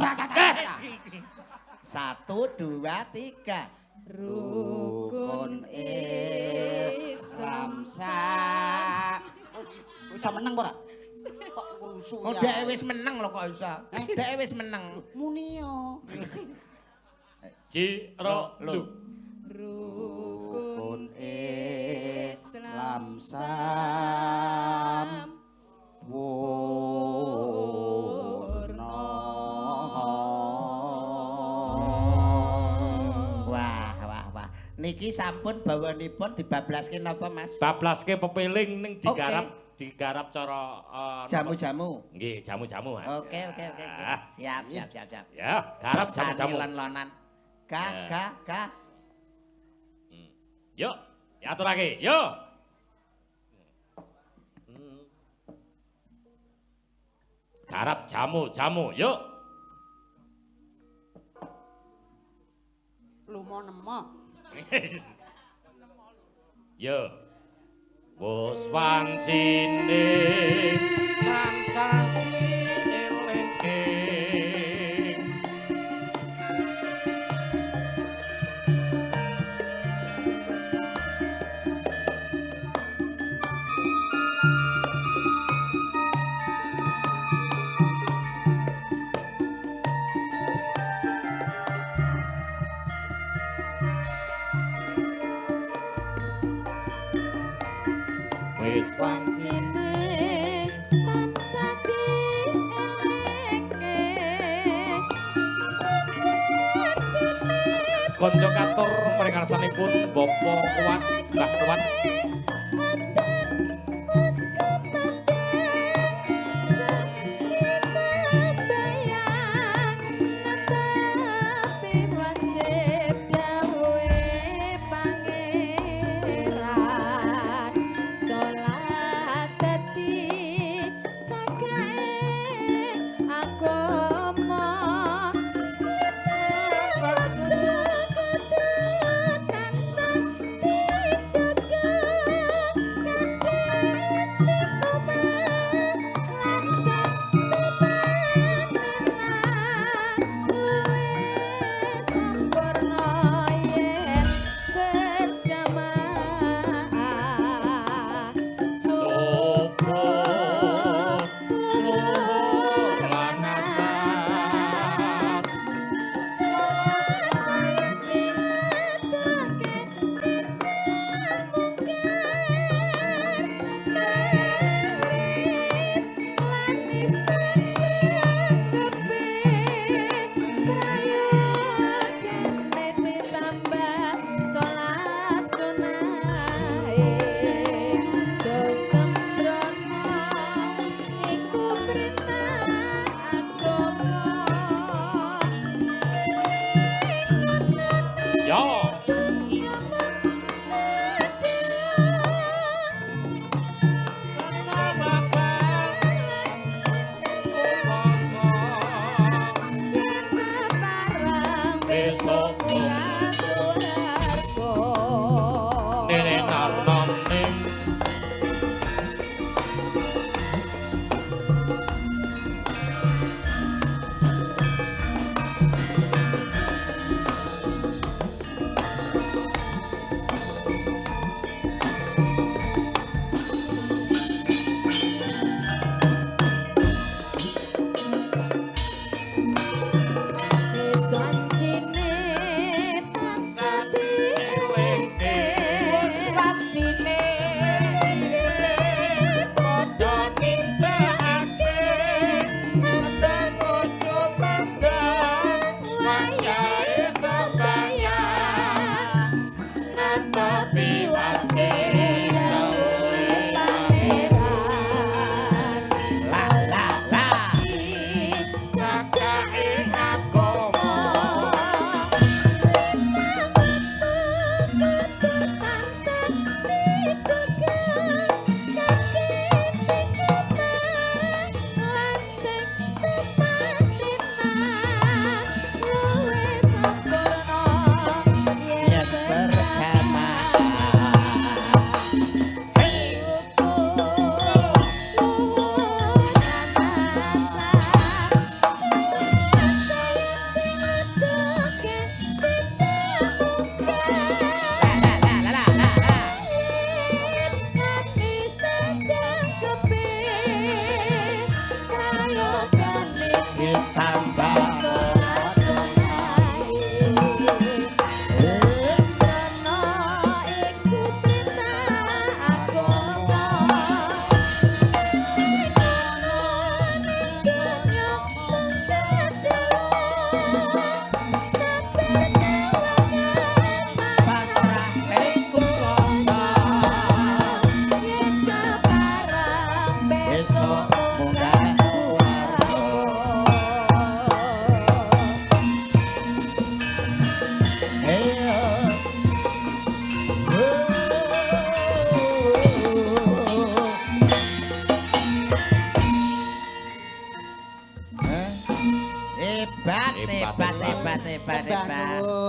[SPEAKER 1] 1 2 3.
[SPEAKER 3] Rukun Islam
[SPEAKER 4] sa. Bisa meneng ora? Kok ngrusuh ya.
[SPEAKER 1] Oh, dhek wis meneng lho kok iso. Dhek wis meneng.
[SPEAKER 4] Muni yo.
[SPEAKER 2] Ji ro lu.
[SPEAKER 3] Rukun Islam
[SPEAKER 4] sam.
[SPEAKER 1] Niki sampun bawanipun dibablaske napa Mas?
[SPEAKER 2] Bablaske pepiling ning digarap digarap cara
[SPEAKER 1] jamu-jamu.
[SPEAKER 2] Nggih, jamu-jamu Mas.
[SPEAKER 1] Oke, oke, oke. Siap, siap, siap, siap.
[SPEAKER 2] Ya, garap jamu-jamu.
[SPEAKER 1] Lon-lonan. Ga, ga, ga.
[SPEAKER 2] Yuk, diaturake. Yo. Garap jamu-jamu, yuk.
[SPEAKER 4] Lumo nemo.
[SPEAKER 2] Yo. Wis wancine tansah elingke. Wis
[SPEAKER 3] wancine tansah dielingke wis wancine
[SPEAKER 2] Kanca katur mring ngarsanipun Bapak Kuat, Mbah Kuat.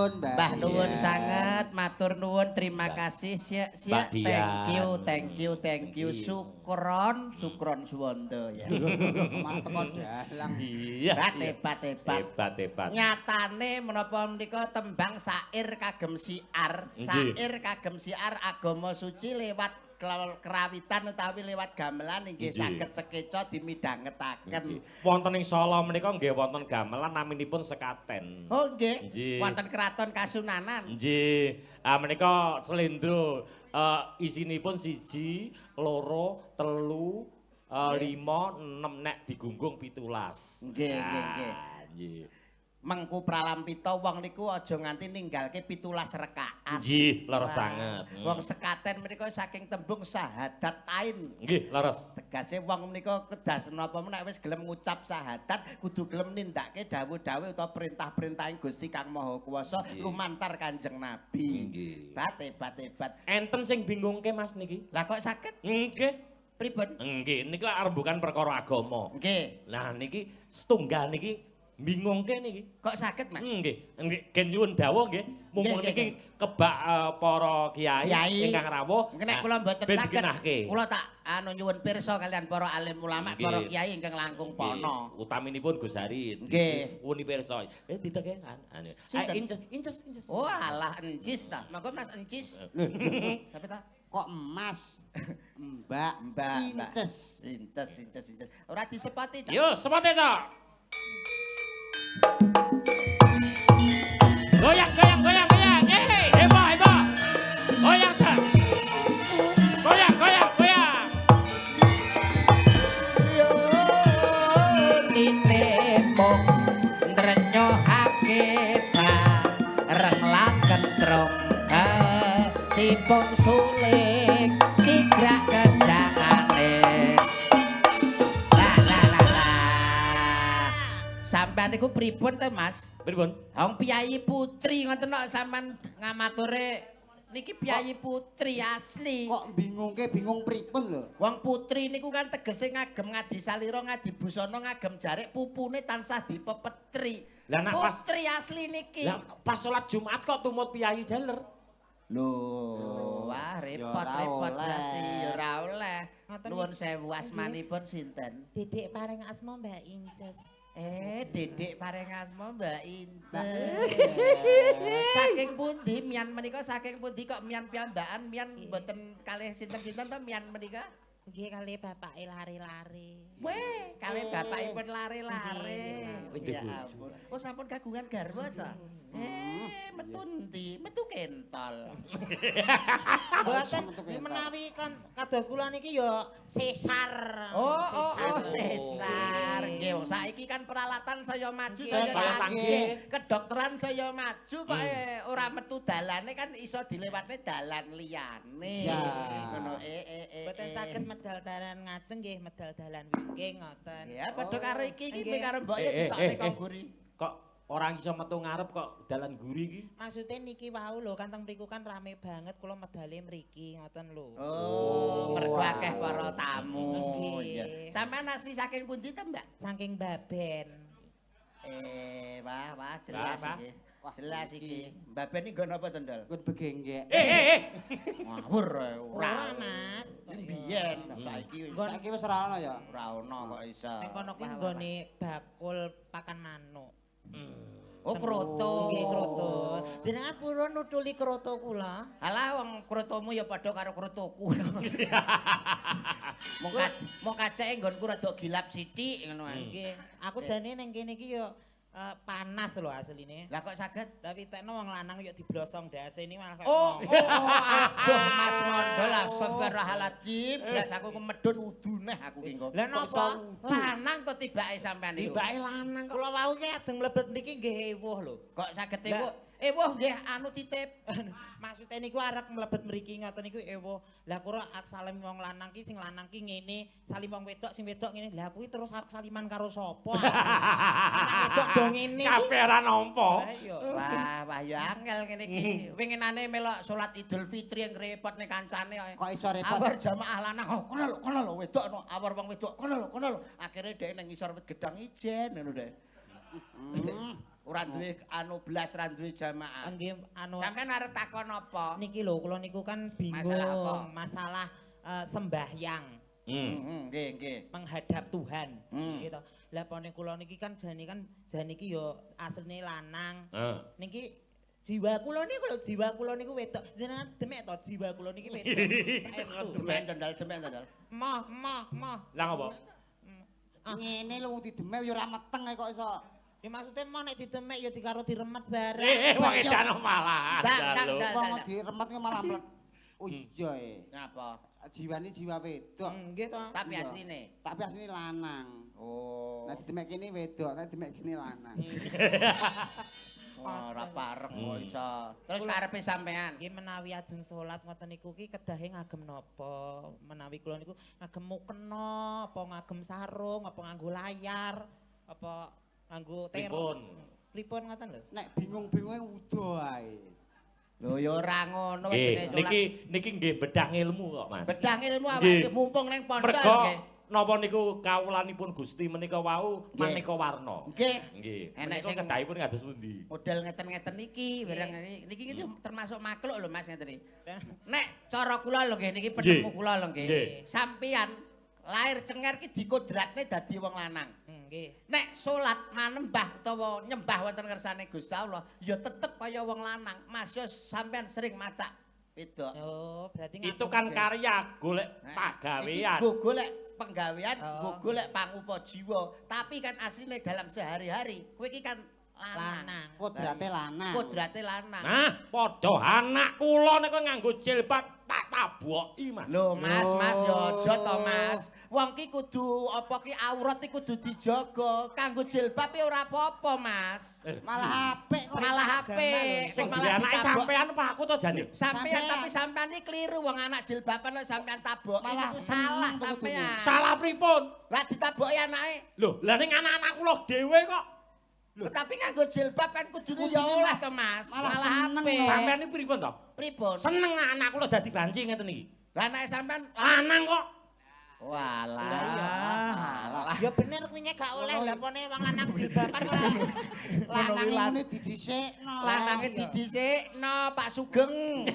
[SPEAKER 1] Mbah nuwun sanget, matur nuwun, terima kasih, siap, siap, thank you, thank you, thank you, sukron, sukron suwondo ya.
[SPEAKER 4] Malah teko dalang.
[SPEAKER 2] Iya.
[SPEAKER 1] Hebat, hebat,
[SPEAKER 2] hebat, hebat.
[SPEAKER 1] Nyatane menapa menika tembang syair kagem siar, syair kagem siar agama suci lewat kerawitan utawi lewat gamelan inggih saged sekeca dimidhangetaken.
[SPEAKER 2] Wonten ing Solo menika nggih wonten gamelan naminipun Sekaten.
[SPEAKER 1] Oh nggih. Wonten Kraton Kasunanan.
[SPEAKER 2] Nggih. Ah menika slendro Isinipun 1, 2, 3, 5, 6 nek digunggung 17.
[SPEAKER 1] Nggih, nggih, nggih.
[SPEAKER 2] Nggih.
[SPEAKER 1] Mengku pralampita wong niku aja nganti ninggalke 17 rakaat.
[SPEAKER 2] Nggih, leres sanget.
[SPEAKER 1] Wong sekaten menika saking tembung syahadat tain.
[SPEAKER 2] Nggih, leres.
[SPEAKER 1] Tegase wong menika kedas menapa nek wis gelem ngucap syahadat kudu gelem nindakake dawuh-dawuh utawa perintah-perintahing Gusti Kang Maha Kuwasa lumantar Kanjeng Nabi.
[SPEAKER 2] Nggih.
[SPEAKER 1] Hebat, hebat, hebat.
[SPEAKER 2] Enten sing bingungke Mas niki.
[SPEAKER 1] Lah kok saged?
[SPEAKER 2] Nggih.
[SPEAKER 1] Pripun?
[SPEAKER 2] Nggih, niki lak rembugan perkara agama.
[SPEAKER 1] Nggih.
[SPEAKER 2] Lah niki setunggal niki bingungke niki.
[SPEAKER 1] Kok saged, Mas?
[SPEAKER 2] Nggih, nggih, gen nyuwun dawuh nggih. Mumpung niki kebak para kiai ingkang rawuh.
[SPEAKER 1] Nek kula mboten saged. Kula tak anu nyuwun pirsa kalian para alim ulama, para kiai ingkang langkung pono.
[SPEAKER 2] Utaminipun Gus Hari.
[SPEAKER 1] Nggih.
[SPEAKER 2] Wuni pirsa. Diteke anu. Inces, inces, inces.
[SPEAKER 1] Oh, alah encis ta. Monggo Mas encis. Sampe ta?
[SPEAKER 4] Kok emas? Mbak,
[SPEAKER 1] Mbak,
[SPEAKER 4] inces.
[SPEAKER 1] Inces, inces, inces. Ora disepoti ta?
[SPEAKER 2] Yo, sepote ta. Goyang, goyang, goyang, goyang. Hei, heboh, heboh. Goyang, ta. Goyang, goyang, goyang.
[SPEAKER 1] Yo tinemo ndrenyohake bareng lan kentrung ketipung suling sigrak kendangane. La la la la. Sampeyan niku pripun to, Mas?
[SPEAKER 2] Pripun?
[SPEAKER 1] Wong piyayi putri ngoten kok sampean ngamature niki piyayi putri asli.
[SPEAKER 4] Kok bingungke bingung pripun lho?
[SPEAKER 1] Wong putri niku kan tegese ngagem ngadi salira, ngadi busana, ngagem jarik, pupune tansah dipepetri.
[SPEAKER 2] Lah nek pas
[SPEAKER 1] putri asli niki.
[SPEAKER 2] Lah pas salat Jumat kok tumut piyayi jaler.
[SPEAKER 1] Lho, wah repot repot berarti ya ora oleh. Nuwun sewu asmanipun sinten?
[SPEAKER 5] Dedek paring asma Mbak Inces.
[SPEAKER 1] Dedek paring asma Mbak Inces. Saking pundi mian menika, saking pundi kok mian piyambakan, mian mboten kalih sinten-sinten to mian menika?
[SPEAKER 5] Nggih kalih bapake lari-lari.
[SPEAKER 1] Weh, kalih bapakipun lari-lari.
[SPEAKER 2] Nggih.
[SPEAKER 1] Ya ampun. Oh, sampun kagungan garwa ta? Metu endi? Metu kentol.
[SPEAKER 5] Mboten menawi kan kados kula niki ya sesar.
[SPEAKER 1] Oh, oh, sesar. Nggih, wong saiki kan peralatan saya maju, saya canggih. Kedokteran saya maju kok ora metu dalane kan iso dilewatne dalan liyane. Ngono
[SPEAKER 5] Mboten saged medal dalan ngajeng nggih, medal dalan wingking ngoten.
[SPEAKER 1] Ya padha karo iki iki karo mbok ya ditokne kok guri.
[SPEAKER 2] Kok orang iso metu ngarep kok dalan guri iki?
[SPEAKER 5] Maksude niki wau lho, kan teng mriku kan rame banget kula medale mriki ngoten lho.
[SPEAKER 1] Oh, mergo akeh para tamu. Iya. Sampeyan asli saking pundi to, Mbak?
[SPEAKER 5] Saking Baben.
[SPEAKER 1] Wah, wah jelas iki. Jelas iki. Baben iki nggon apa to, Ndol?
[SPEAKER 4] Nggon begenggek.
[SPEAKER 1] Ngawur
[SPEAKER 5] ora, Mas.
[SPEAKER 1] Biyen saiki
[SPEAKER 4] saiki wis ora ono ya.
[SPEAKER 1] Ora ono kok iso.
[SPEAKER 5] Ning kono ki nggone bakul pakan manuk.
[SPEAKER 1] Oh, kroto.
[SPEAKER 5] Nggih, kroto. Jenengan purun nutuli kroto kula.
[SPEAKER 1] Alah wong krotomu ya padha karo krotoku. Mung kaceke nggonku rada gilap sithik ngono ae.
[SPEAKER 5] Nggih, aku jane ning kene iki ya panas lho asline.
[SPEAKER 1] Lah kok saged?
[SPEAKER 5] Lah pitekno wong lanang yo diblosong ndase ini malah kaya
[SPEAKER 1] Oh, aduh Mas Mondol astagfirullahaladzim. Blas aku kemedun wudu neh aku ki engko.
[SPEAKER 5] Lah napa?
[SPEAKER 1] Lanang to tibake sampean niku?
[SPEAKER 2] Tibake lanang kok.
[SPEAKER 5] Kula wau ki ajeng mlebet mriki nggih ewuh lho.
[SPEAKER 1] Kok saged ewuh? Ewuh nggih anu titip.
[SPEAKER 5] Maksude niku arek mlebet mriki ngoten niku ewuh. Lah kula ak salim wong lanang ki sing lanang ki ngene, salim wong wedok sing wedok ngene. Lah kuwi terus arek saliman karo sapa? Lanang wedok do ngene iki.
[SPEAKER 2] Kabeh ora nampa.
[SPEAKER 1] Wah, wah ya angel ngene iki. Winginane melok salat Idul Fitri yang repot ning kancane.
[SPEAKER 4] Kok iso repot?
[SPEAKER 1] Awor jamaah lanang, oh, kono lho, kono lho wedok no, awor wong wedok kono lho, kono lho. Akhire dhek ning ngisor wit gedang ijen ngono dhek. Ora duwe anu blas, ora duwe jamaah.
[SPEAKER 5] Nggih, anu
[SPEAKER 1] sampeyan arep takon apa?
[SPEAKER 5] Niki lho, kula niku kan bingung masalah sembahyang.
[SPEAKER 1] Nggih, nggih.
[SPEAKER 5] Menghadap Tuhan, gitu. Lah pone kula niki kan jane iki ya asline lanang. Niki jiwa kula niku lho, jiwa kula niku wedok. Jenengan demek to jiwa kula niki wedok. Saestu.
[SPEAKER 1] Demek ndal, demek ndal.
[SPEAKER 5] Moh, moh, moh.
[SPEAKER 2] Lah ngopo?
[SPEAKER 4] Ngene lho wong didemek ya ora meteng kok iso.
[SPEAKER 5] Ya maksudnya mau nek didemek ya dikaro diremet bareng.
[SPEAKER 2] Wong edano malah.
[SPEAKER 1] Wong
[SPEAKER 4] diremet ki malah mlek. Oh iya e.
[SPEAKER 1] Ngapa?
[SPEAKER 4] Jiwane jiwa wedok.
[SPEAKER 5] Nggih to.
[SPEAKER 1] Tapi asline.
[SPEAKER 4] Tapi asline lanang.
[SPEAKER 1] Oh.
[SPEAKER 4] Nek didemek kene wedok, nek didemek kene lanang.
[SPEAKER 1] Ora pareng kok iso. Terus karepe sampean?
[SPEAKER 5] Nggih menawi ajeng salat ngoten niku ki kedahe ngagem napa? Menawi kula niku ngagem mukena, apa ngagem sarung, apa nganggo layar, apa nganggo
[SPEAKER 2] Pripun?
[SPEAKER 5] Pripun ngoten lho.
[SPEAKER 4] Nek bingung-bingunge udo ae.
[SPEAKER 1] Lho ya ora ngono jenenge salat.
[SPEAKER 2] Niki niki nggih bedah ilmu kok, Mas.
[SPEAKER 1] Bedah ilmu awake mumpung ning pondok nggih.
[SPEAKER 2] Napa niku kawulanipun Gusti menika wau maneka warna.
[SPEAKER 1] Nggih.
[SPEAKER 2] Nggih.
[SPEAKER 1] Enek sing
[SPEAKER 2] kedahipun kados pundi?
[SPEAKER 1] Model ngeten-ngeten niki, bareng niki niki termasuk makhluk lho Mas ngeten iki. Nek cara kula lho nggih niki penemu kula lho nggih. Sampeyan lahir cenger ki dikodratne dadi wong lanang.
[SPEAKER 5] Nggih.
[SPEAKER 1] Nek salat manembah utawa nyembah wonten ngersane Gusti Allah, ya tetep kaya wong lanang. Mas yo sampean sering macak wedok.
[SPEAKER 5] Oh, berarti
[SPEAKER 2] itu kan karya golek pagawean.
[SPEAKER 1] Iki golek penggawean, golek pangupa jiwa. Tapi kan asline dalam sehari-hari kowe iki kan lanang.
[SPEAKER 4] Kodrate lanang.
[SPEAKER 1] Kodrate lanang.
[SPEAKER 2] Nah, padha anak kula nek nganggo jilbab tak taboki, Mas.
[SPEAKER 1] Lho, Mas, Mas ya aja to, Mas. Wong ki kudu apa ki aurat ki kudu dijaga. Kanggo jilbab ki ora apa-apa, Mas.
[SPEAKER 4] Malah apik kok.
[SPEAKER 1] Malah apik.
[SPEAKER 2] Sing duwe anake sampean apa aku to jane?
[SPEAKER 1] Sampean tapi sampean iki kliru wong anak jilbaban kok sampean taboki iku salah sampean.
[SPEAKER 2] Salah pripun?
[SPEAKER 1] Lah ditaboki anake.
[SPEAKER 2] Lho, lah ning anak-anak kula dhewe kok.
[SPEAKER 1] Lho, tapi nganggo jilbab kan kudune ya oleh to, Mas. Malah apik.
[SPEAKER 2] Sampean iki pripun to?
[SPEAKER 1] Pripun?
[SPEAKER 2] Seneng anak kula dadi banci ngeten iki.
[SPEAKER 1] Lah anake sampean
[SPEAKER 2] lanang kok.
[SPEAKER 1] Walah.
[SPEAKER 5] Ya bener kuwi gak oleh lha pone wong lanang jilbaban ora.
[SPEAKER 4] Lanange ngene didhisikno.
[SPEAKER 1] Lanange didhisikno Pak Sugeng.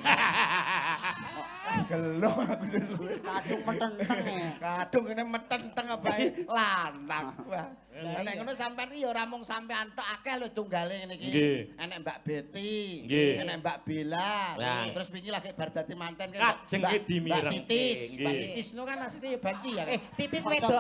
[SPEAKER 1] Gelo aku sesuwe.
[SPEAKER 4] Kadung metenteng e.
[SPEAKER 1] Kadung ngene metenteng abae lanang. Wah. Nek ngono sampean iki ya ora mung sampean tok akeh lho tunggale ngene iki. Enek Mbak Betty, enek Mbak Bella. Terus wingi lagi bar dadi manten kan Mbak Titis. Mbak Titis no kan asline ya banci ya kan.
[SPEAKER 5] Titis wedok.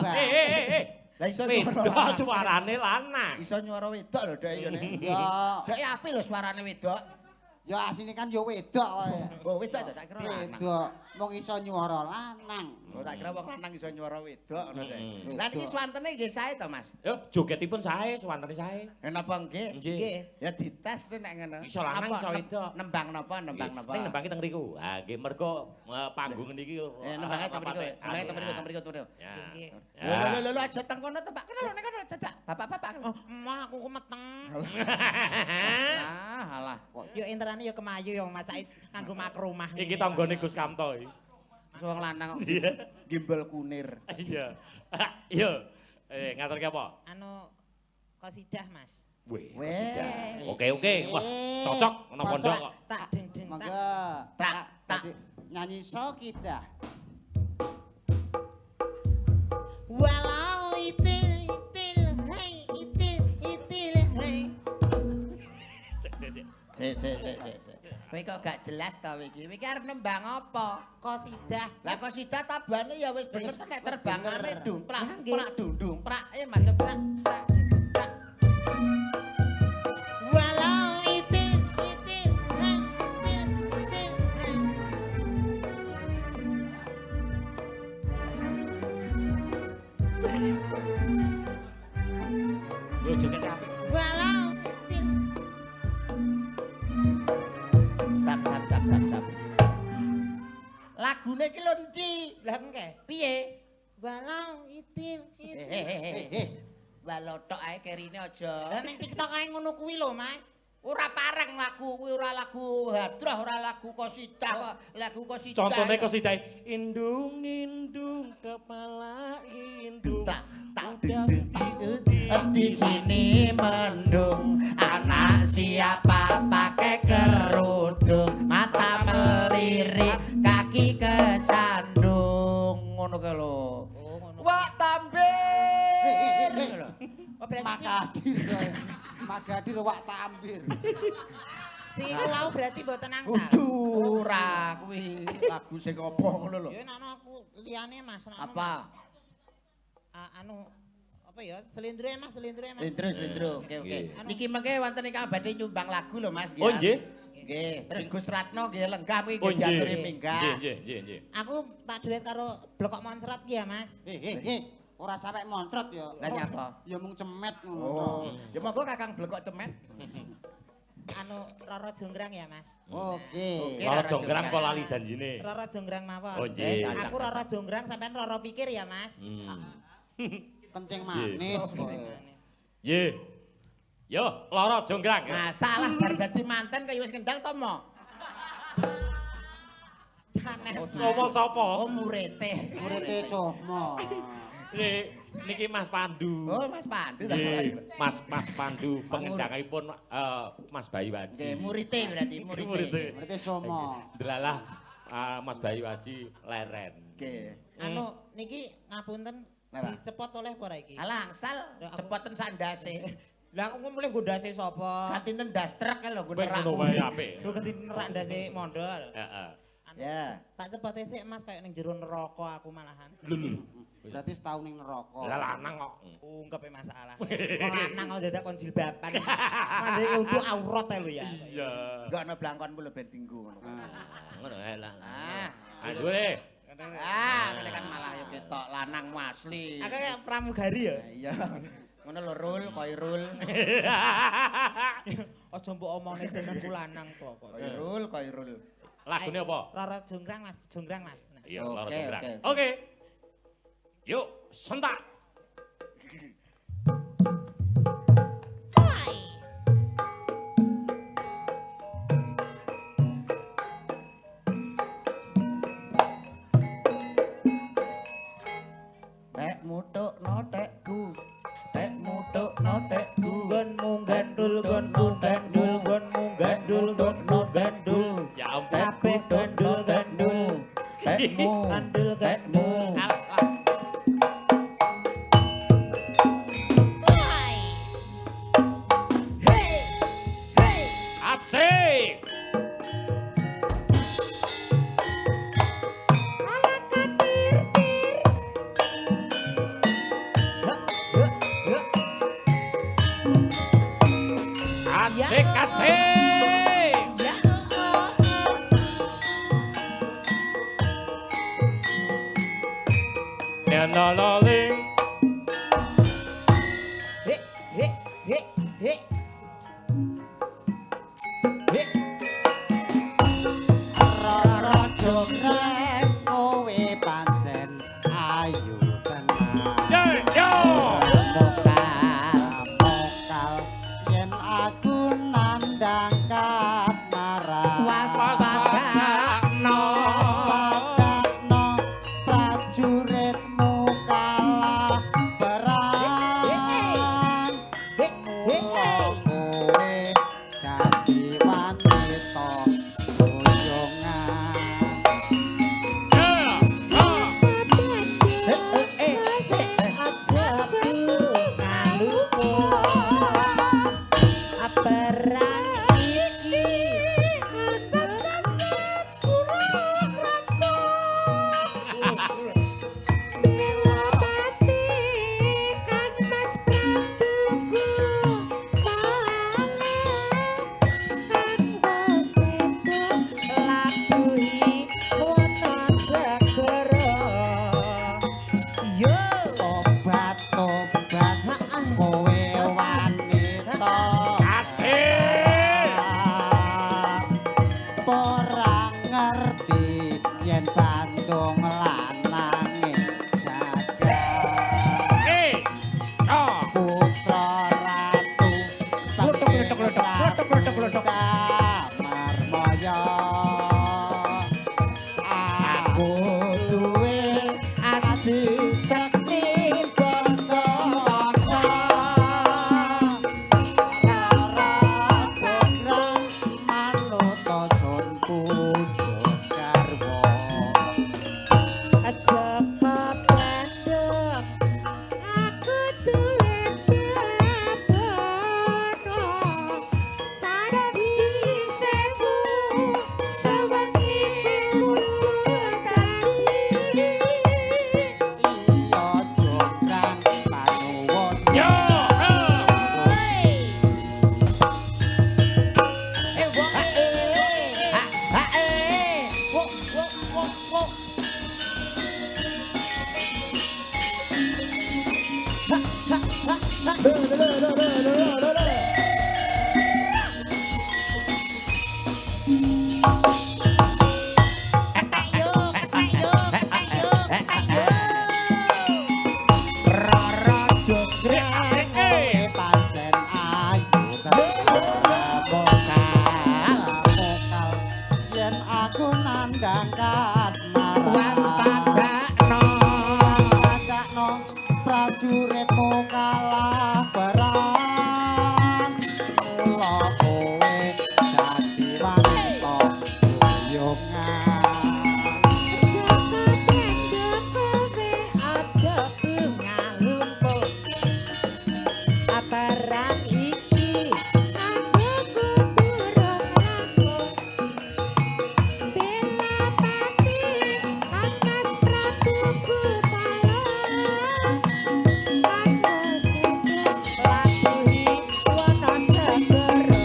[SPEAKER 1] Lah iso
[SPEAKER 2] wedok suarane lanang.
[SPEAKER 1] Iso nyuara wedok lho dhek ngene.
[SPEAKER 4] Ya.
[SPEAKER 1] Dhek apik lho suarane wedok.
[SPEAKER 4] Ya asline kan ya wedok kowe.
[SPEAKER 1] Oh wedok tak kira lanang.
[SPEAKER 4] Wedok mung iso nyuara lanang.
[SPEAKER 1] Oh tak kira wong lanang iso nyuara wedok ngono dhek. Lah niki swantene nggih sae to Mas?
[SPEAKER 2] Yo jogetipun sae, swantene sae.
[SPEAKER 1] Napa nggih?
[SPEAKER 2] Nggih.
[SPEAKER 1] Ya dites to nek ngono.
[SPEAKER 2] Iso lanang iso wedok.
[SPEAKER 1] Nembang napa? Nembang napa?
[SPEAKER 2] Ning nembangi teng mriku. Ha nggih mergo panggung niki
[SPEAKER 1] nembange teng mriku. Nembange teng mriku, teng mriku, teng mriku.
[SPEAKER 5] Nggih.
[SPEAKER 1] Lho lho lho aja teng kono to Pak. Kono lho nek kono cedak. Bapak-bapak.
[SPEAKER 5] Oh, emah aku meteng.
[SPEAKER 1] Ah, alah.
[SPEAKER 5] Yo enterane yo kemayu yo macake nganggo makromah.
[SPEAKER 2] Iki tanggane Gus Kamto iki.
[SPEAKER 1] Wong lanang kok gimbal kunir.
[SPEAKER 2] Iya. Iya. Ngaturke apa?
[SPEAKER 5] Anu qasidah, Mas.
[SPEAKER 2] Weh, qasidah. Oke, oke. Wah, cocok ana pondok kok.
[SPEAKER 5] Tak deng-deng tak.
[SPEAKER 4] Monggo. Tak nyanyi sokidah.
[SPEAKER 5] Walau itil itil hai itil itil hai.
[SPEAKER 2] Sik sik sik.
[SPEAKER 1] Sik sik sik sik. Kowe kok gak jelas to iki? Iki arep nembang apa?
[SPEAKER 5] Qasidah.
[SPEAKER 1] Lah qasidah tabane ya wis bener to nek terbangane dumprak prak dundung prak Mas coba.
[SPEAKER 5] Prak. Walau itil itil hai itil itil hai.
[SPEAKER 2] Lho joget apik.
[SPEAKER 5] Walau itil.
[SPEAKER 1] Stop stop stop stop stop. Lagune iki lho endi?
[SPEAKER 5] Lah engke.
[SPEAKER 1] Piye?
[SPEAKER 5] Walau itil itil.
[SPEAKER 1] Walau tok ae kerine aja.
[SPEAKER 5] Lah ning TikTok ae ngono kuwi lho, Mas.
[SPEAKER 1] Ora pareng lagu kuwi, ora lagu hadrah, ora lagu qasidah kok. Lagu qasidah.
[SPEAKER 2] Contone qasidah indung-indung kepala indung.
[SPEAKER 1] Tak tak di sini mendung anak siapa pakai kerudung mata melirik kaki kesandung ngono kae lho. Wak tambir.
[SPEAKER 5] Oh berarti
[SPEAKER 4] Magadir. Magadir wak tambir.
[SPEAKER 5] Sing iku wau berarti mboten angsal.
[SPEAKER 1] Kudu ora kuwi lagu sing apa ngono lho.
[SPEAKER 5] Ya nek aku liyane Mas, nek
[SPEAKER 1] apa?
[SPEAKER 5] Anu apa ya? Selindro Mas, selindro Mas.
[SPEAKER 1] Selindro, selindro. Oke, oke. Niki mengke wonten ingkang badhe nyumbang lagu lho Mas nggih.
[SPEAKER 2] Oh nggih.
[SPEAKER 1] Nggih, terus Gus Ratno nggih lenggah kuwi nggih diaturi minggah.
[SPEAKER 2] Nggih, nggih, nggih.
[SPEAKER 5] Aku tak duet karo Blekok Moncrot ki ya, Mas.
[SPEAKER 4] Ora sampe moncrot ya.
[SPEAKER 1] Lah nyapa?
[SPEAKER 4] Ya mung cemet ngono.
[SPEAKER 1] Oh, ya monggo Kakang Blekok cemet.
[SPEAKER 5] Anu Roro Jonggrang ya, Mas.
[SPEAKER 4] Oke.
[SPEAKER 2] Roro Jonggrang kok lali janjine.
[SPEAKER 5] Roro Jonggrang mawon.
[SPEAKER 2] Oh, nggih.
[SPEAKER 5] Aku Roro Jonggrang sampean Roro pikir ya, Mas.
[SPEAKER 4] Kencing manis.
[SPEAKER 2] Nggih. Yo, Roro Jonggrang.
[SPEAKER 1] Masalah bar dadi manten kaya wis kendang to, Mo?
[SPEAKER 5] Sanes.
[SPEAKER 2] Sapa sapa?
[SPEAKER 1] Oh, murete.
[SPEAKER 4] Murete Somo.
[SPEAKER 2] Nggih, niki Mas Pandu.
[SPEAKER 1] Oh, Mas Pandu.
[SPEAKER 2] Nggih, Mas Pandu pengendangipun Mas Bayu Aji.
[SPEAKER 1] Nggih, murite berarti, murite.
[SPEAKER 4] Murite Somo.
[SPEAKER 2] Delalah Mas Bayu Aji leren.
[SPEAKER 1] Nggih.
[SPEAKER 5] Anu niki ngapunten dicepot oleh apa ora iki?
[SPEAKER 1] Alah angsal cepoten sak ndase.
[SPEAKER 5] Lah aku mulih nggo ndase sapa?
[SPEAKER 1] Gantine ndas truk lho nggo nerak.
[SPEAKER 2] Ngono wae apik.
[SPEAKER 5] Lho ganti nerak ndase mondol.
[SPEAKER 2] Heeh.
[SPEAKER 1] Ya.
[SPEAKER 5] Tak cepote sik Mas kaya ning jero neraka aku malahan.
[SPEAKER 2] Lho lho.
[SPEAKER 4] Berarti setahun ning neraka.
[SPEAKER 2] Lah lanang kok.
[SPEAKER 5] Ungkepe masalah. Wong lanang kok dadak kon jilbaban. Mandek udu aurat ae lho ya.
[SPEAKER 2] Iya.
[SPEAKER 1] Enggak ana blangkonmu lho ben dinggo ngono.
[SPEAKER 2] Ngono ae lah.
[SPEAKER 1] Ah.
[SPEAKER 2] Aduh.
[SPEAKER 1] Ah, ngene kan malah yo ketok lanangmu asli.
[SPEAKER 5] Aku kayak pramugari ya.
[SPEAKER 1] Iya. Ngono lho Rul, Koirul.
[SPEAKER 5] Aja mbok omongne jenengku lanang to kok.
[SPEAKER 1] Koirul, Koirul.
[SPEAKER 2] Lagune apa?
[SPEAKER 5] Roro Jonggrang Mas, Jonggrang Mas.
[SPEAKER 2] Iya, Roro Jonggrang. Oke. Yuk, sentak.
[SPEAKER 1] Tek mutuk no tekku. Tek mutuk no tekku.
[SPEAKER 5] Nggonmu gandul, nggonmu gandul, nggonmu gandul, nggonmu gandul.
[SPEAKER 2] Ya ampun.
[SPEAKER 5] Kabeh gandul gandul.
[SPEAKER 1] Tekmu
[SPEAKER 5] gandul gandul.
[SPEAKER 2] Asik. Asik asik. Nenaloling.
[SPEAKER 5] He he he he. He.
[SPEAKER 4] Roro Jonggrang kowe pancen ayu tenan.
[SPEAKER 2] Yo yo.
[SPEAKER 4] Mokal yen aku nandang kasmaran.
[SPEAKER 2] Waspadakno.
[SPEAKER 4] Waspadakno prajuritmu kalah perang. Mula kowe dadi wanita boyongan.
[SPEAKER 5] Aja ngalupo perang iki.
[SPEAKER 3] Belapati Kang Mas Prabu Kang Waseto
[SPEAKER 5] Labuhi Wonosegara. Yo
[SPEAKER 4] Tobat tobat kowe wanita.
[SPEAKER 2] Asik.
[SPEAKER 4] Ora ngerti yen Bandung lanange jagat.
[SPEAKER 2] Oh.
[SPEAKER 4] Putra ratu
[SPEAKER 2] Klothok klothok klothok klothok klothok.
[SPEAKER 4] Marmaya.
[SPEAKER 1] Aku duwe aji sekti.
[SPEAKER 4] Prajuritmu kalah perang. Mula kowe dadi wanita boyongan.
[SPEAKER 3] Jaka Bandung kowe aja bungah lumpuh. Perang iki aku kudu rampung. Bela pati Kang Mas Prabu Kutala. Kanggo sedo labuhi wana segara.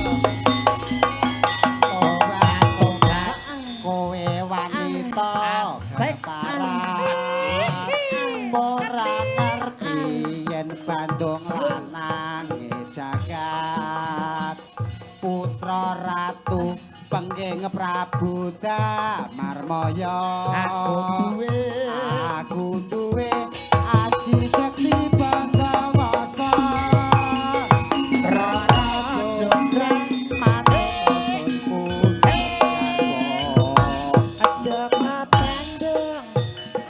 [SPEAKER 4] Tobat tobat kowe wanita
[SPEAKER 1] Asik.
[SPEAKER 4] parah. Ora ngerti yen Bandung lanange jagat. Putra ratu pengging Prabu Damarmaya. Aku duwe aji sekti Bandawasa. Rara jonggrang manuk putra.
[SPEAKER 3] Jaka Bandung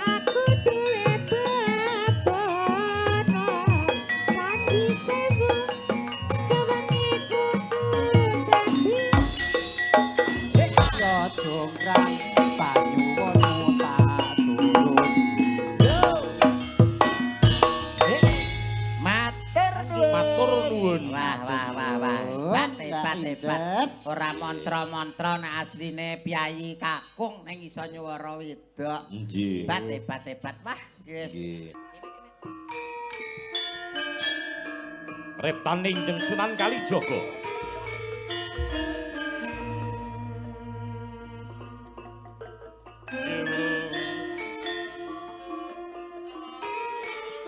[SPEAKER 3] aku duwe babono. Candi Sewu sewengi kudu dadi.
[SPEAKER 4] Ya jonggrang panyuwunmu tak turuti.
[SPEAKER 1] Matur nuwun.
[SPEAKER 2] Matur nuwun.
[SPEAKER 1] Wah wah wah wah.
[SPEAKER 4] Nuwun,
[SPEAKER 1] Hebat hebat
[SPEAKER 4] Mbak
[SPEAKER 1] hebat.
[SPEAKER 4] Inces.
[SPEAKER 1] Ora mantra-mantra nek asline piyayi kakung ning iso nyuwara wedok.
[SPEAKER 2] Nggih.
[SPEAKER 1] Hebat hebat hebat. Wah, wis.
[SPEAKER 2] Nggih. Riptaning Jeng Sunan Kalijaga.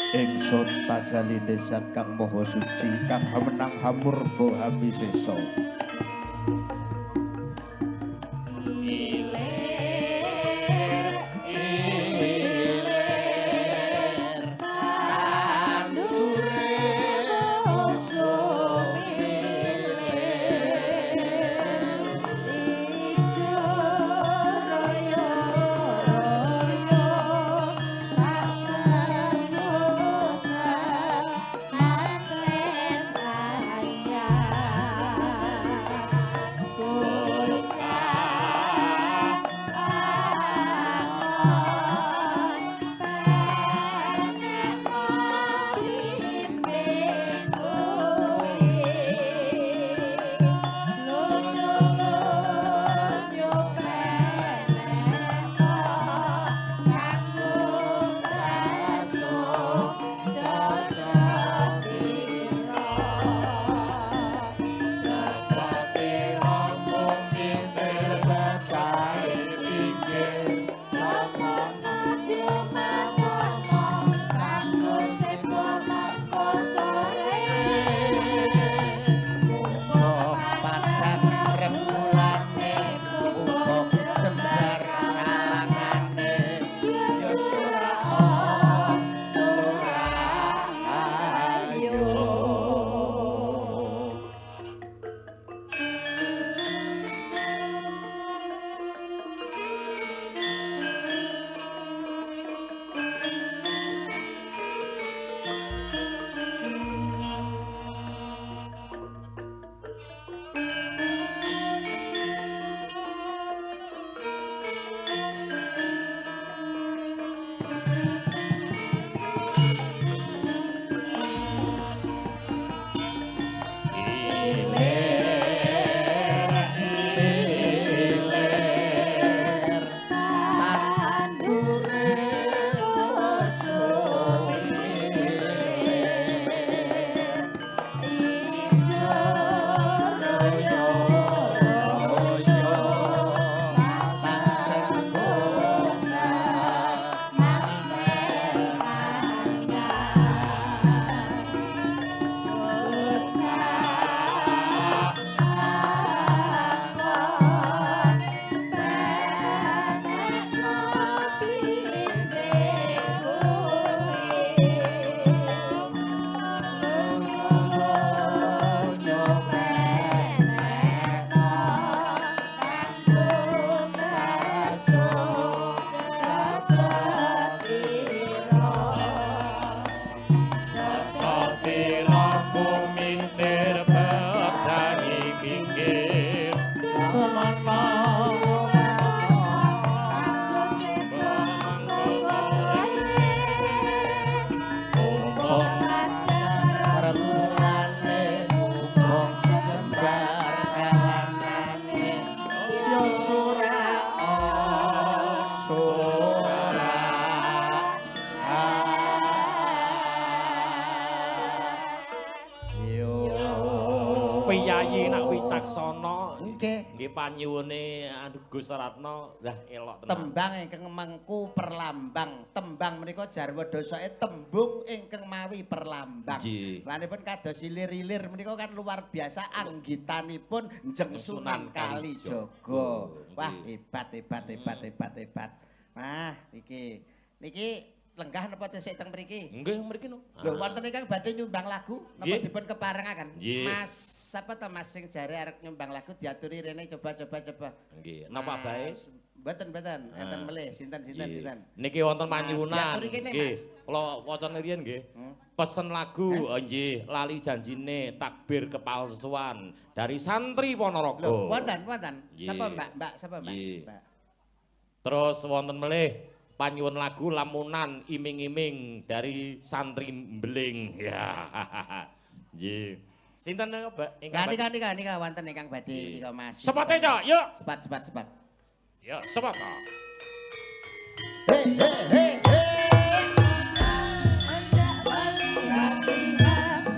[SPEAKER 1] Ingsun tasaline zat kang maha suci kang hamenang hamurba hamisesa.
[SPEAKER 2] Piyayi nak wicaksana.
[SPEAKER 1] Nggih.
[SPEAKER 2] Nggih panyuwune anu Gus Ratno lah elok tenan.
[SPEAKER 1] Tembang ingkang mengku perlambang. Tembang menika jarwa dasake tembung ingkang mawi perlambang. Lanipun kados ilir-ilir menika kan luar biasa anggitanipun Njeng Sunan Kalijaga. Wah, hebat hebat hebat hebat hebat. Wah, iki. Niki lenggah napa tesih teng mriki?
[SPEAKER 2] Nggih, mriki no.
[SPEAKER 1] Lho, wonten ingkang badhe nyumbang lagu napa dipun keparengaken? Mas, sapa to Mas sing jare arep nyumbang lagu diaturi rene coba coba coba.
[SPEAKER 2] Nggih, napa bae?
[SPEAKER 1] Mboten mboten, enten melih sinten sinten sinten.
[SPEAKER 2] Niki wonten panyuwunan.
[SPEAKER 1] Nggih.
[SPEAKER 2] Kula waca riyen nggih. Pesen lagu nggih, lali janjine takbir kepalsuan dari santri Ponorogo.
[SPEAKER 1] Lho, wonten wonten. Sapa Mbak? Mbak, sapa Mbak? Mbak.
[SPEAKER 2] Terus wonten melih panyuwun lagu lamunan iming-iming dari santri Mbeling. Ya. Nggih. Sinten Mbak?
[SPEAKER 1] Ingkang nika nika nika wonten ingkang badhe nika Mas.
[SPEAKER 2] Sepate, Cok. Yuk.
[SPEAKER 1] Sepat sepat sepat.
[SPEAKER 2] Ya, sepat.
[SPEAKER 1] He he he he.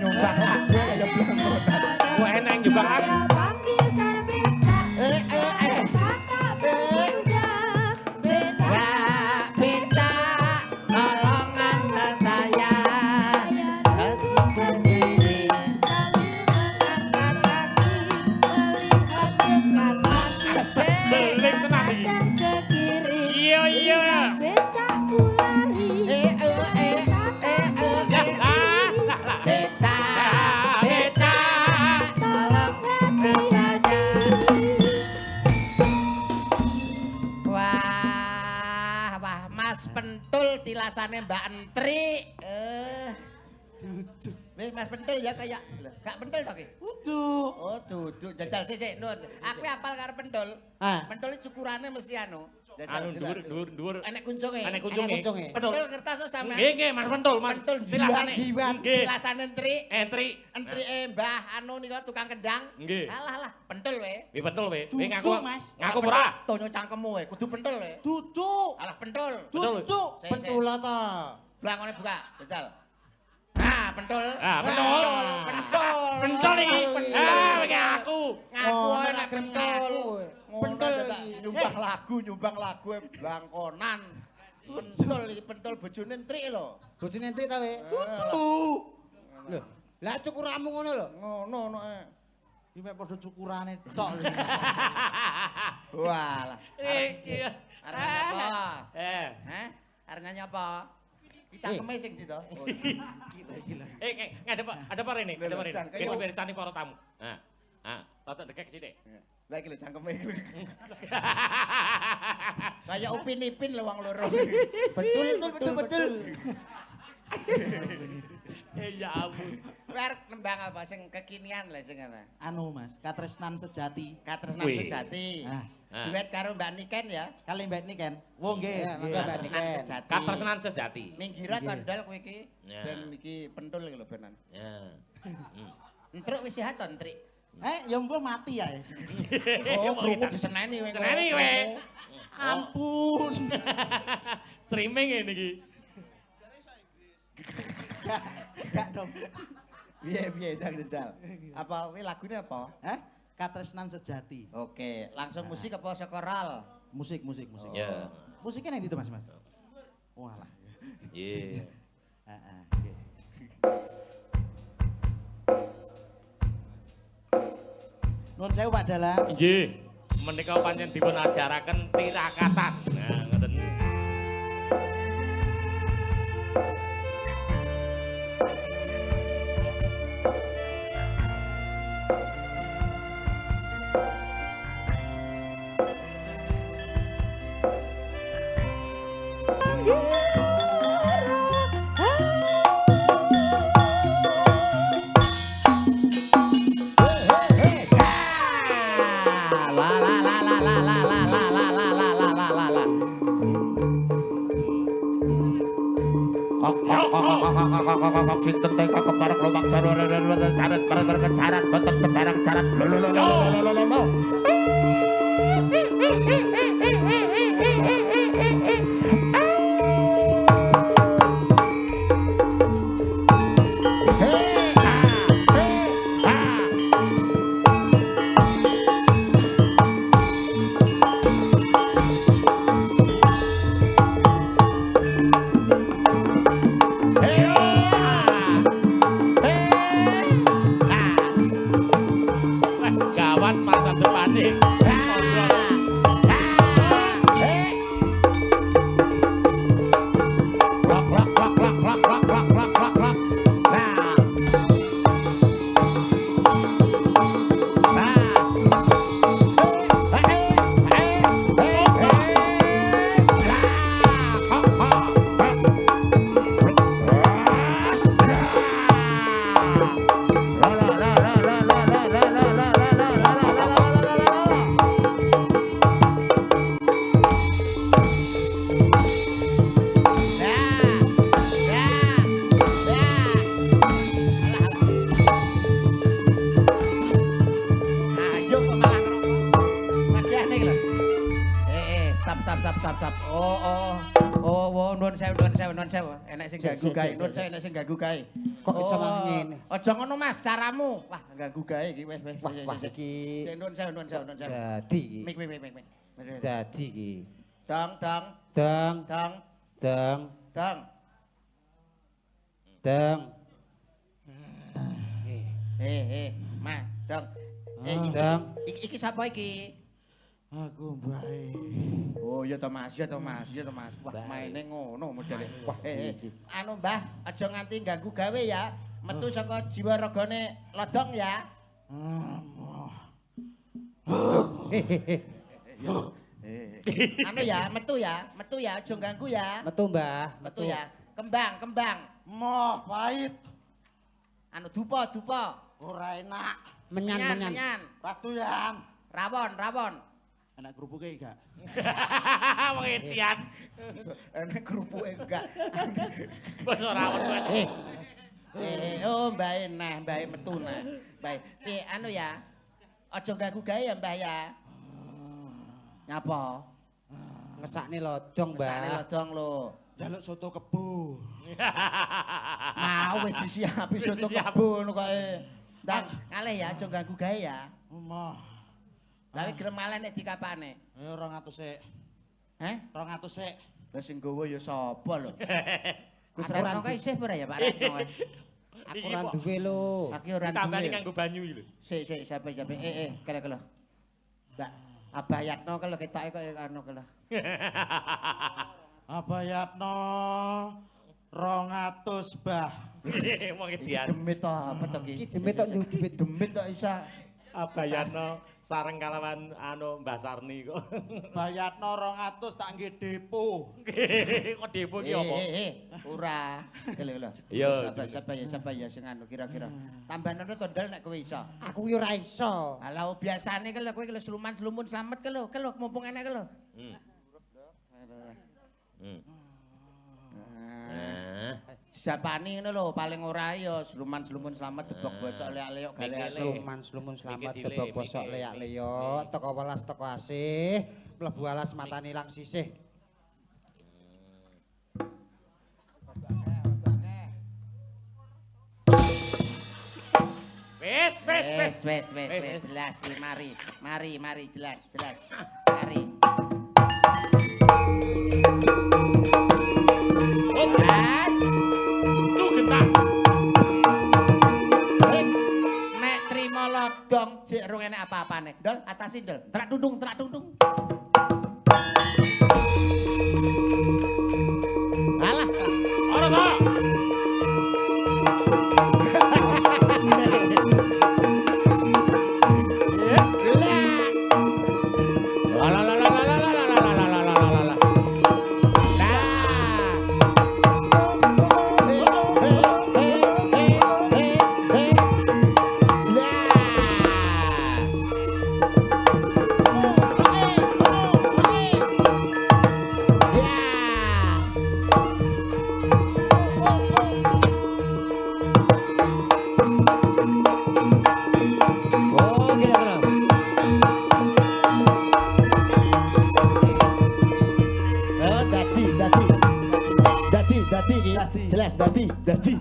[SPEAKER 1] Nyumbang lagu kaya blangkonan.
[SPEAKER 2] Wah, enak nyumbang lagu.
[SPEAKER 1] Tilasane Mbak Entri. Duduk. Wis Mas Pentul ya kaya lho, gak pentul to ki?
[SPEAKER 4] Duduk.
[SPEAKER 1] Oh, duduk. Jajal sik sik Nur. Aku apal karo pentul. Pentul cukurane mesti anu.
[SPEAKER 2] Anu dhuwur dhuwur dhuwur.
[SPEAKER 1] Enek kuncunge.
[SPEAKER 2] Enek kuncunge.
[SPEAKER 1] Pentul kertas to sampean.
[SPEAKER 2] Nggih nggih Mas Pentul, Mas.
[SPEAKER 1] Pentul
[SPEAKER 2] tilasane.
[SPEAKER 1] Tilasane Entri.
[SPEAKER 2] Entri.
[SPEAKER 1] Entrike Mbah anu nika tukang kendang. Alah alah, pentul we.
[SPEAKER 2] Wi pentul we. Wi ngaku. Ngaku ora?
[SPEAKER 1] Tonyo cangkemmu we, kudu pentul we.
[SPEAKER 4] Duduk.
[SPEAKER 1] Alah pentul.
[SPEAKER 4] Duduk. Pentul ta.
[SPEAKER 1] Blangone buka, jajal. Ah, pentul.
[SPEAKER 2] Ah, pentul.
[SPEAKER 1] Pentul.
[SPEAKER 2] Pentul iki. Ah, ngaku.
[SPEAKER 1] Ngaku ora pentul.
[SPEAKER 4] Pentul
[SPEAKER 1] nyumbang lagu blangkonan. Pentul iki pentul bojone Entrik lho.
[SPEAKER 4] Bojone Entrik ta we? Duduk. Lho, lah cukuramu ngono lho.
[SPEAKER 1] Ngono noke.
[SPEAKER 4] Iki mek padha cukurane tok lho.
[SPEAKER 1] Walah.
[SPEAKER 2] Iki
[SPEAKER 1] arep nyapa?
[SPEAKER 2] Heh.
[SPEAKER 1] Arep nyapa? Iki cangkeme sing ndi to?
[SPEAKER 4] Gila gila.
[SPEAKER 2] Ngadep ada apa rene? Ada apa rene? Ben pirsani para tamu. Nah. Ah, totok dekek sithik.
[SPEAKER 1] Lah iki lho cangkeme iki. Kaya Upin Ipin lho wong loro.
[SPEAKER 4] Betul betul betul.
[SPEAKER 2] Ya ampun.
[SPEAKER 1] Kowe arep nembang apa sing kekinian lho sing ana?
[SPEAKER 4] Anu Mas, Katresnan Sejati.
[SPEAKER 1] Katresnan Sejati. Duet karo Mbak Niken ya.
[SPEAKER 4] Kali Mbak Niken. Wo nggih, monggo Mbak Niken.
[SPEAKER 2] Katresnan Sejati.
[SPEAKER 1] Minggira tondol kowe iki ben iki pentul iki lho benan.
[SPEAKER 2] Ya.
[SPEAKER 1] Entruk wis sehat to, Entrik?
[SPEAKER 4] Ya mbuh mati ya.
[SPEAKER 1] Oh, krungu diseneni kowe.
[SPEAKER 2] Seneni kowe.
[SPEAKER 4] Ampun.
[SPEAKER 2] Streaming ngene iki.
[SPEAKER 4] Gak dong.
[SPEAKER 1] Piye piye ndang jajal. Apa kuwi lagune apa?
[SPEAKER 4] Hah? Katresnan Sejati.
[SPEAKER 1] Oke, langsung musik apa sekoral?
[SPEAKER 4] Musik, musik, musik.
[SPEAKER 2] Ya.
[SPEAKER 4] Musiknya nang ndi to, Mas? Mas? Walah.
[SPEAKER 2] Nggih.
[SPEAKER 4] Heeh, nggih. Nuwun sewu Pak Dalang.
[SPEAKER 2] Nggih. Menika pancen dipun ajaraken tirakatan. Nah, ngoten. Wah, gawat masa depane. Lak lak lak lak lak lak lak lak lak lak. Nah. Nah.
[SPEAKER 1] Ayo kok malah ngerokok. Bagiane iki lho. Stop. Oh. Oh, nuwun sewu, nuwun sewu, nuwun sewu. Enek sing ganggu gawe, nuwun sewu, enek sing ganggu gawe.
[SPEAKER 4] Kok iso malah ngene?
[SPEAKER 1] Aja ngono Mas, caramu. Wah, ganggu gawe iki wis wis.
[SPEAKER 4] Wah, wah iki.
[SPEAKER 1] Nuwun sewu, nuwun sewu, nuwun sewu.
[SPEAKER 4] Dadi iki.
[SPEAKER 1] Mik mik mik mik.
[SPEAKER 4] Dadi iki.
[SPEAKER 1] Dong, dong,
[SPEAKER 4] Dang,
[SPEAKER 1] dong,
[SPEAKER 4] dang,
[SPEAKER 1] dong.
[SPEAKER 4] dang.
[SPEAKER 1] Ma, dong.
[SPEAKER 4] Dang.
[SPEAKER 1] Iki sapa iki?
[SPEAKER 4] Aku mbae.
[SPEAKER 1] Oh iya to Mas, iya to Mas, iya to Mas. Wah, maine ngono modele.
[SPEAKER 4] Wah, iki.
[SPEAKER 1] Anu Mbah, aja nganti ganggu gawe ya. Metu saka jiwa ragane lodong ya. Anu ya, metu ya, aja ganggu ya.
[SPEAKER 4] Metu, Mbah.
[SPEAKER 1] Metu ya. Kembang, kembang.
[SPEAKER 6] Moh pahit.
[SPEAKER 1] Anu dupa, dupa.
[SPEAKER 6] Ora enak.
[SPEAKER 4] Menyan, menyan.
[SPEAKER 1] Menyan.
[SPEAKER 6] Ratuyan.
[SPEAKER 1] Rawon, rawon.
[SPEAKER 6] Enak kerupuke enggak?
[SPEAKER 2] Wong etian.
[SPEAKER 1] Enak kerupuke enggak.
[SPEAKER 2] Wis ora rawon kowe.
[SPEAKER 1] Oh mbae nah, mbae metu nah. Mbae. Piye anu ya? Aja ganggu gawe ya, Mbah ya. Nyapa?
[SPEAKER 4] Ngesakne lodong, Mbah.
[SPEAKER 1] Ngesakne lodong lho.
[SPEAKER 6] Jaluk soto kebo.
[SPEAKER 1] Mau wis disiapi soto kebo ngono kae. Ndang ngalih ya, aja ganggu gawe ya.
[SPEAKER 6] Moh.
[SPEAKER 1] Lah gelem malih nek dikapane?
[SPEAKER 6] 200 sik.
[SPEAKER 1] Heh?
[SPEAKER 6] 200 sik.
[SPEAKER 1] Lah sing nggawa ya sapa lho? Gus Retno kae isih ora ya Pak Retno kae?
[SPEAKER 4] Aku ora duwe lho.
[SPEAKER 1] Aku ora duwe.
[SPEAKER 2] Tambani nganggo banyu iki lho.
[SPEAKER 1] Sik sik sampe sampe kele-kele. Mbak Abah Yatno kelo ketoke kok anu kelo.
[SPEAKER 6] Abah Yatno 200 Mbah.
[SPEAKER 2] Wong edian.
[SPEAKER 1] Demit to apa to iki?
[SPEAKER 4] Iki demit tok dhuwit
[SPEAKER 1] demit tok isa.
[SPEAKER 2] Abah Yatno sareng kalawan anu Mbah Sarni kok.
[SPEAKER 6] Mbah Yatno 200 tak nggih depo.
[SPEAKER 2] Kok depo ki apa?
[SPEAKER 1] Ora. Lho lho. Sapa ya sapa ya sing anu kira-kira. Tambahane to ndel nek kowe iso.
[SPEAKER 4] Aku ki ora iso.
[SPEAKER 1] Alah biasane ki lho kowe ki lho sluman-slumun slamet ki lho, ki lho mumpung enek ki lho. Japani ngono lho paling ora ya sluman-slumun slamet debok bosok leak-leok gale-gale.
[SPEAKER 4] Sluman-slumun slamet debok bosok leak-leok teko welas teko asih mlebu alas matane ilang sisih.
[SPEAKER 2] Wis wis wis
[SPEAKER 1] wis wis wis jelas iki mari mari mari jelas jelas mari. Nek trimo lodong jek rung enek apa-apane. Ndol atasi ndol. Trak dundung trak dundung. Alah.
[SPEAKER 2] Ora ta.
[SPEAKER 1] Jelas dadi dadi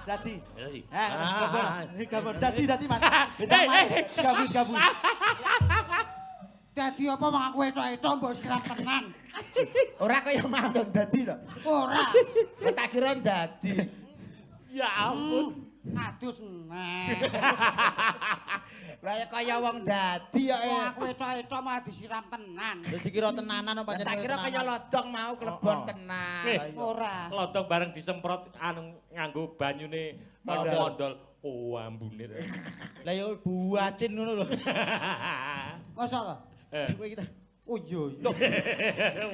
[SPEAKER 6] dadi dadi dadi dadi Mas. Bentang mari gabut gabut.
[SPEAKER 4] Dadi apa wong aku etok-etok mbok siram tenan.
[SPEAKER 1] Ora kaya mantun dadi to.
[SPEAKER 4] Ora.
[SPEAKER 1] Lah tak kira dadi.
[SPEAKER 2] Ya ampun.
[SPEAKER 4] Adus neh.
[SPEAKER 1] Lah ya kaya wong dadi ya.
[SPEAKER 4] Wong aku etok-etok malah disiram tenan.
[SPEAKER 6] Lha dikira tenanan apa pancen
[SPEAKER 1] Tak kira kaya lodong mau klebon tenan.
[SPEAKER 4] Ora.
[SPEAKER 2] Lodong bareng disemprot anu nganggo banyune
[SPEAKER 1] Mondol.
[SPEAKER 2] Mondol. Oh ambune.
[SPEAKER 6] Lah ya buacin ngono lho.
[SPEAKER 4] Mosok to?
[SPEAKER 6] Kowe iki ta.
[SPEAKER 4] Oh iya.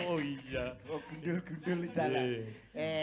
[SPEAKER 2] Oh iya.
[SPEAKER 1] Oh gendul-gendul jalan.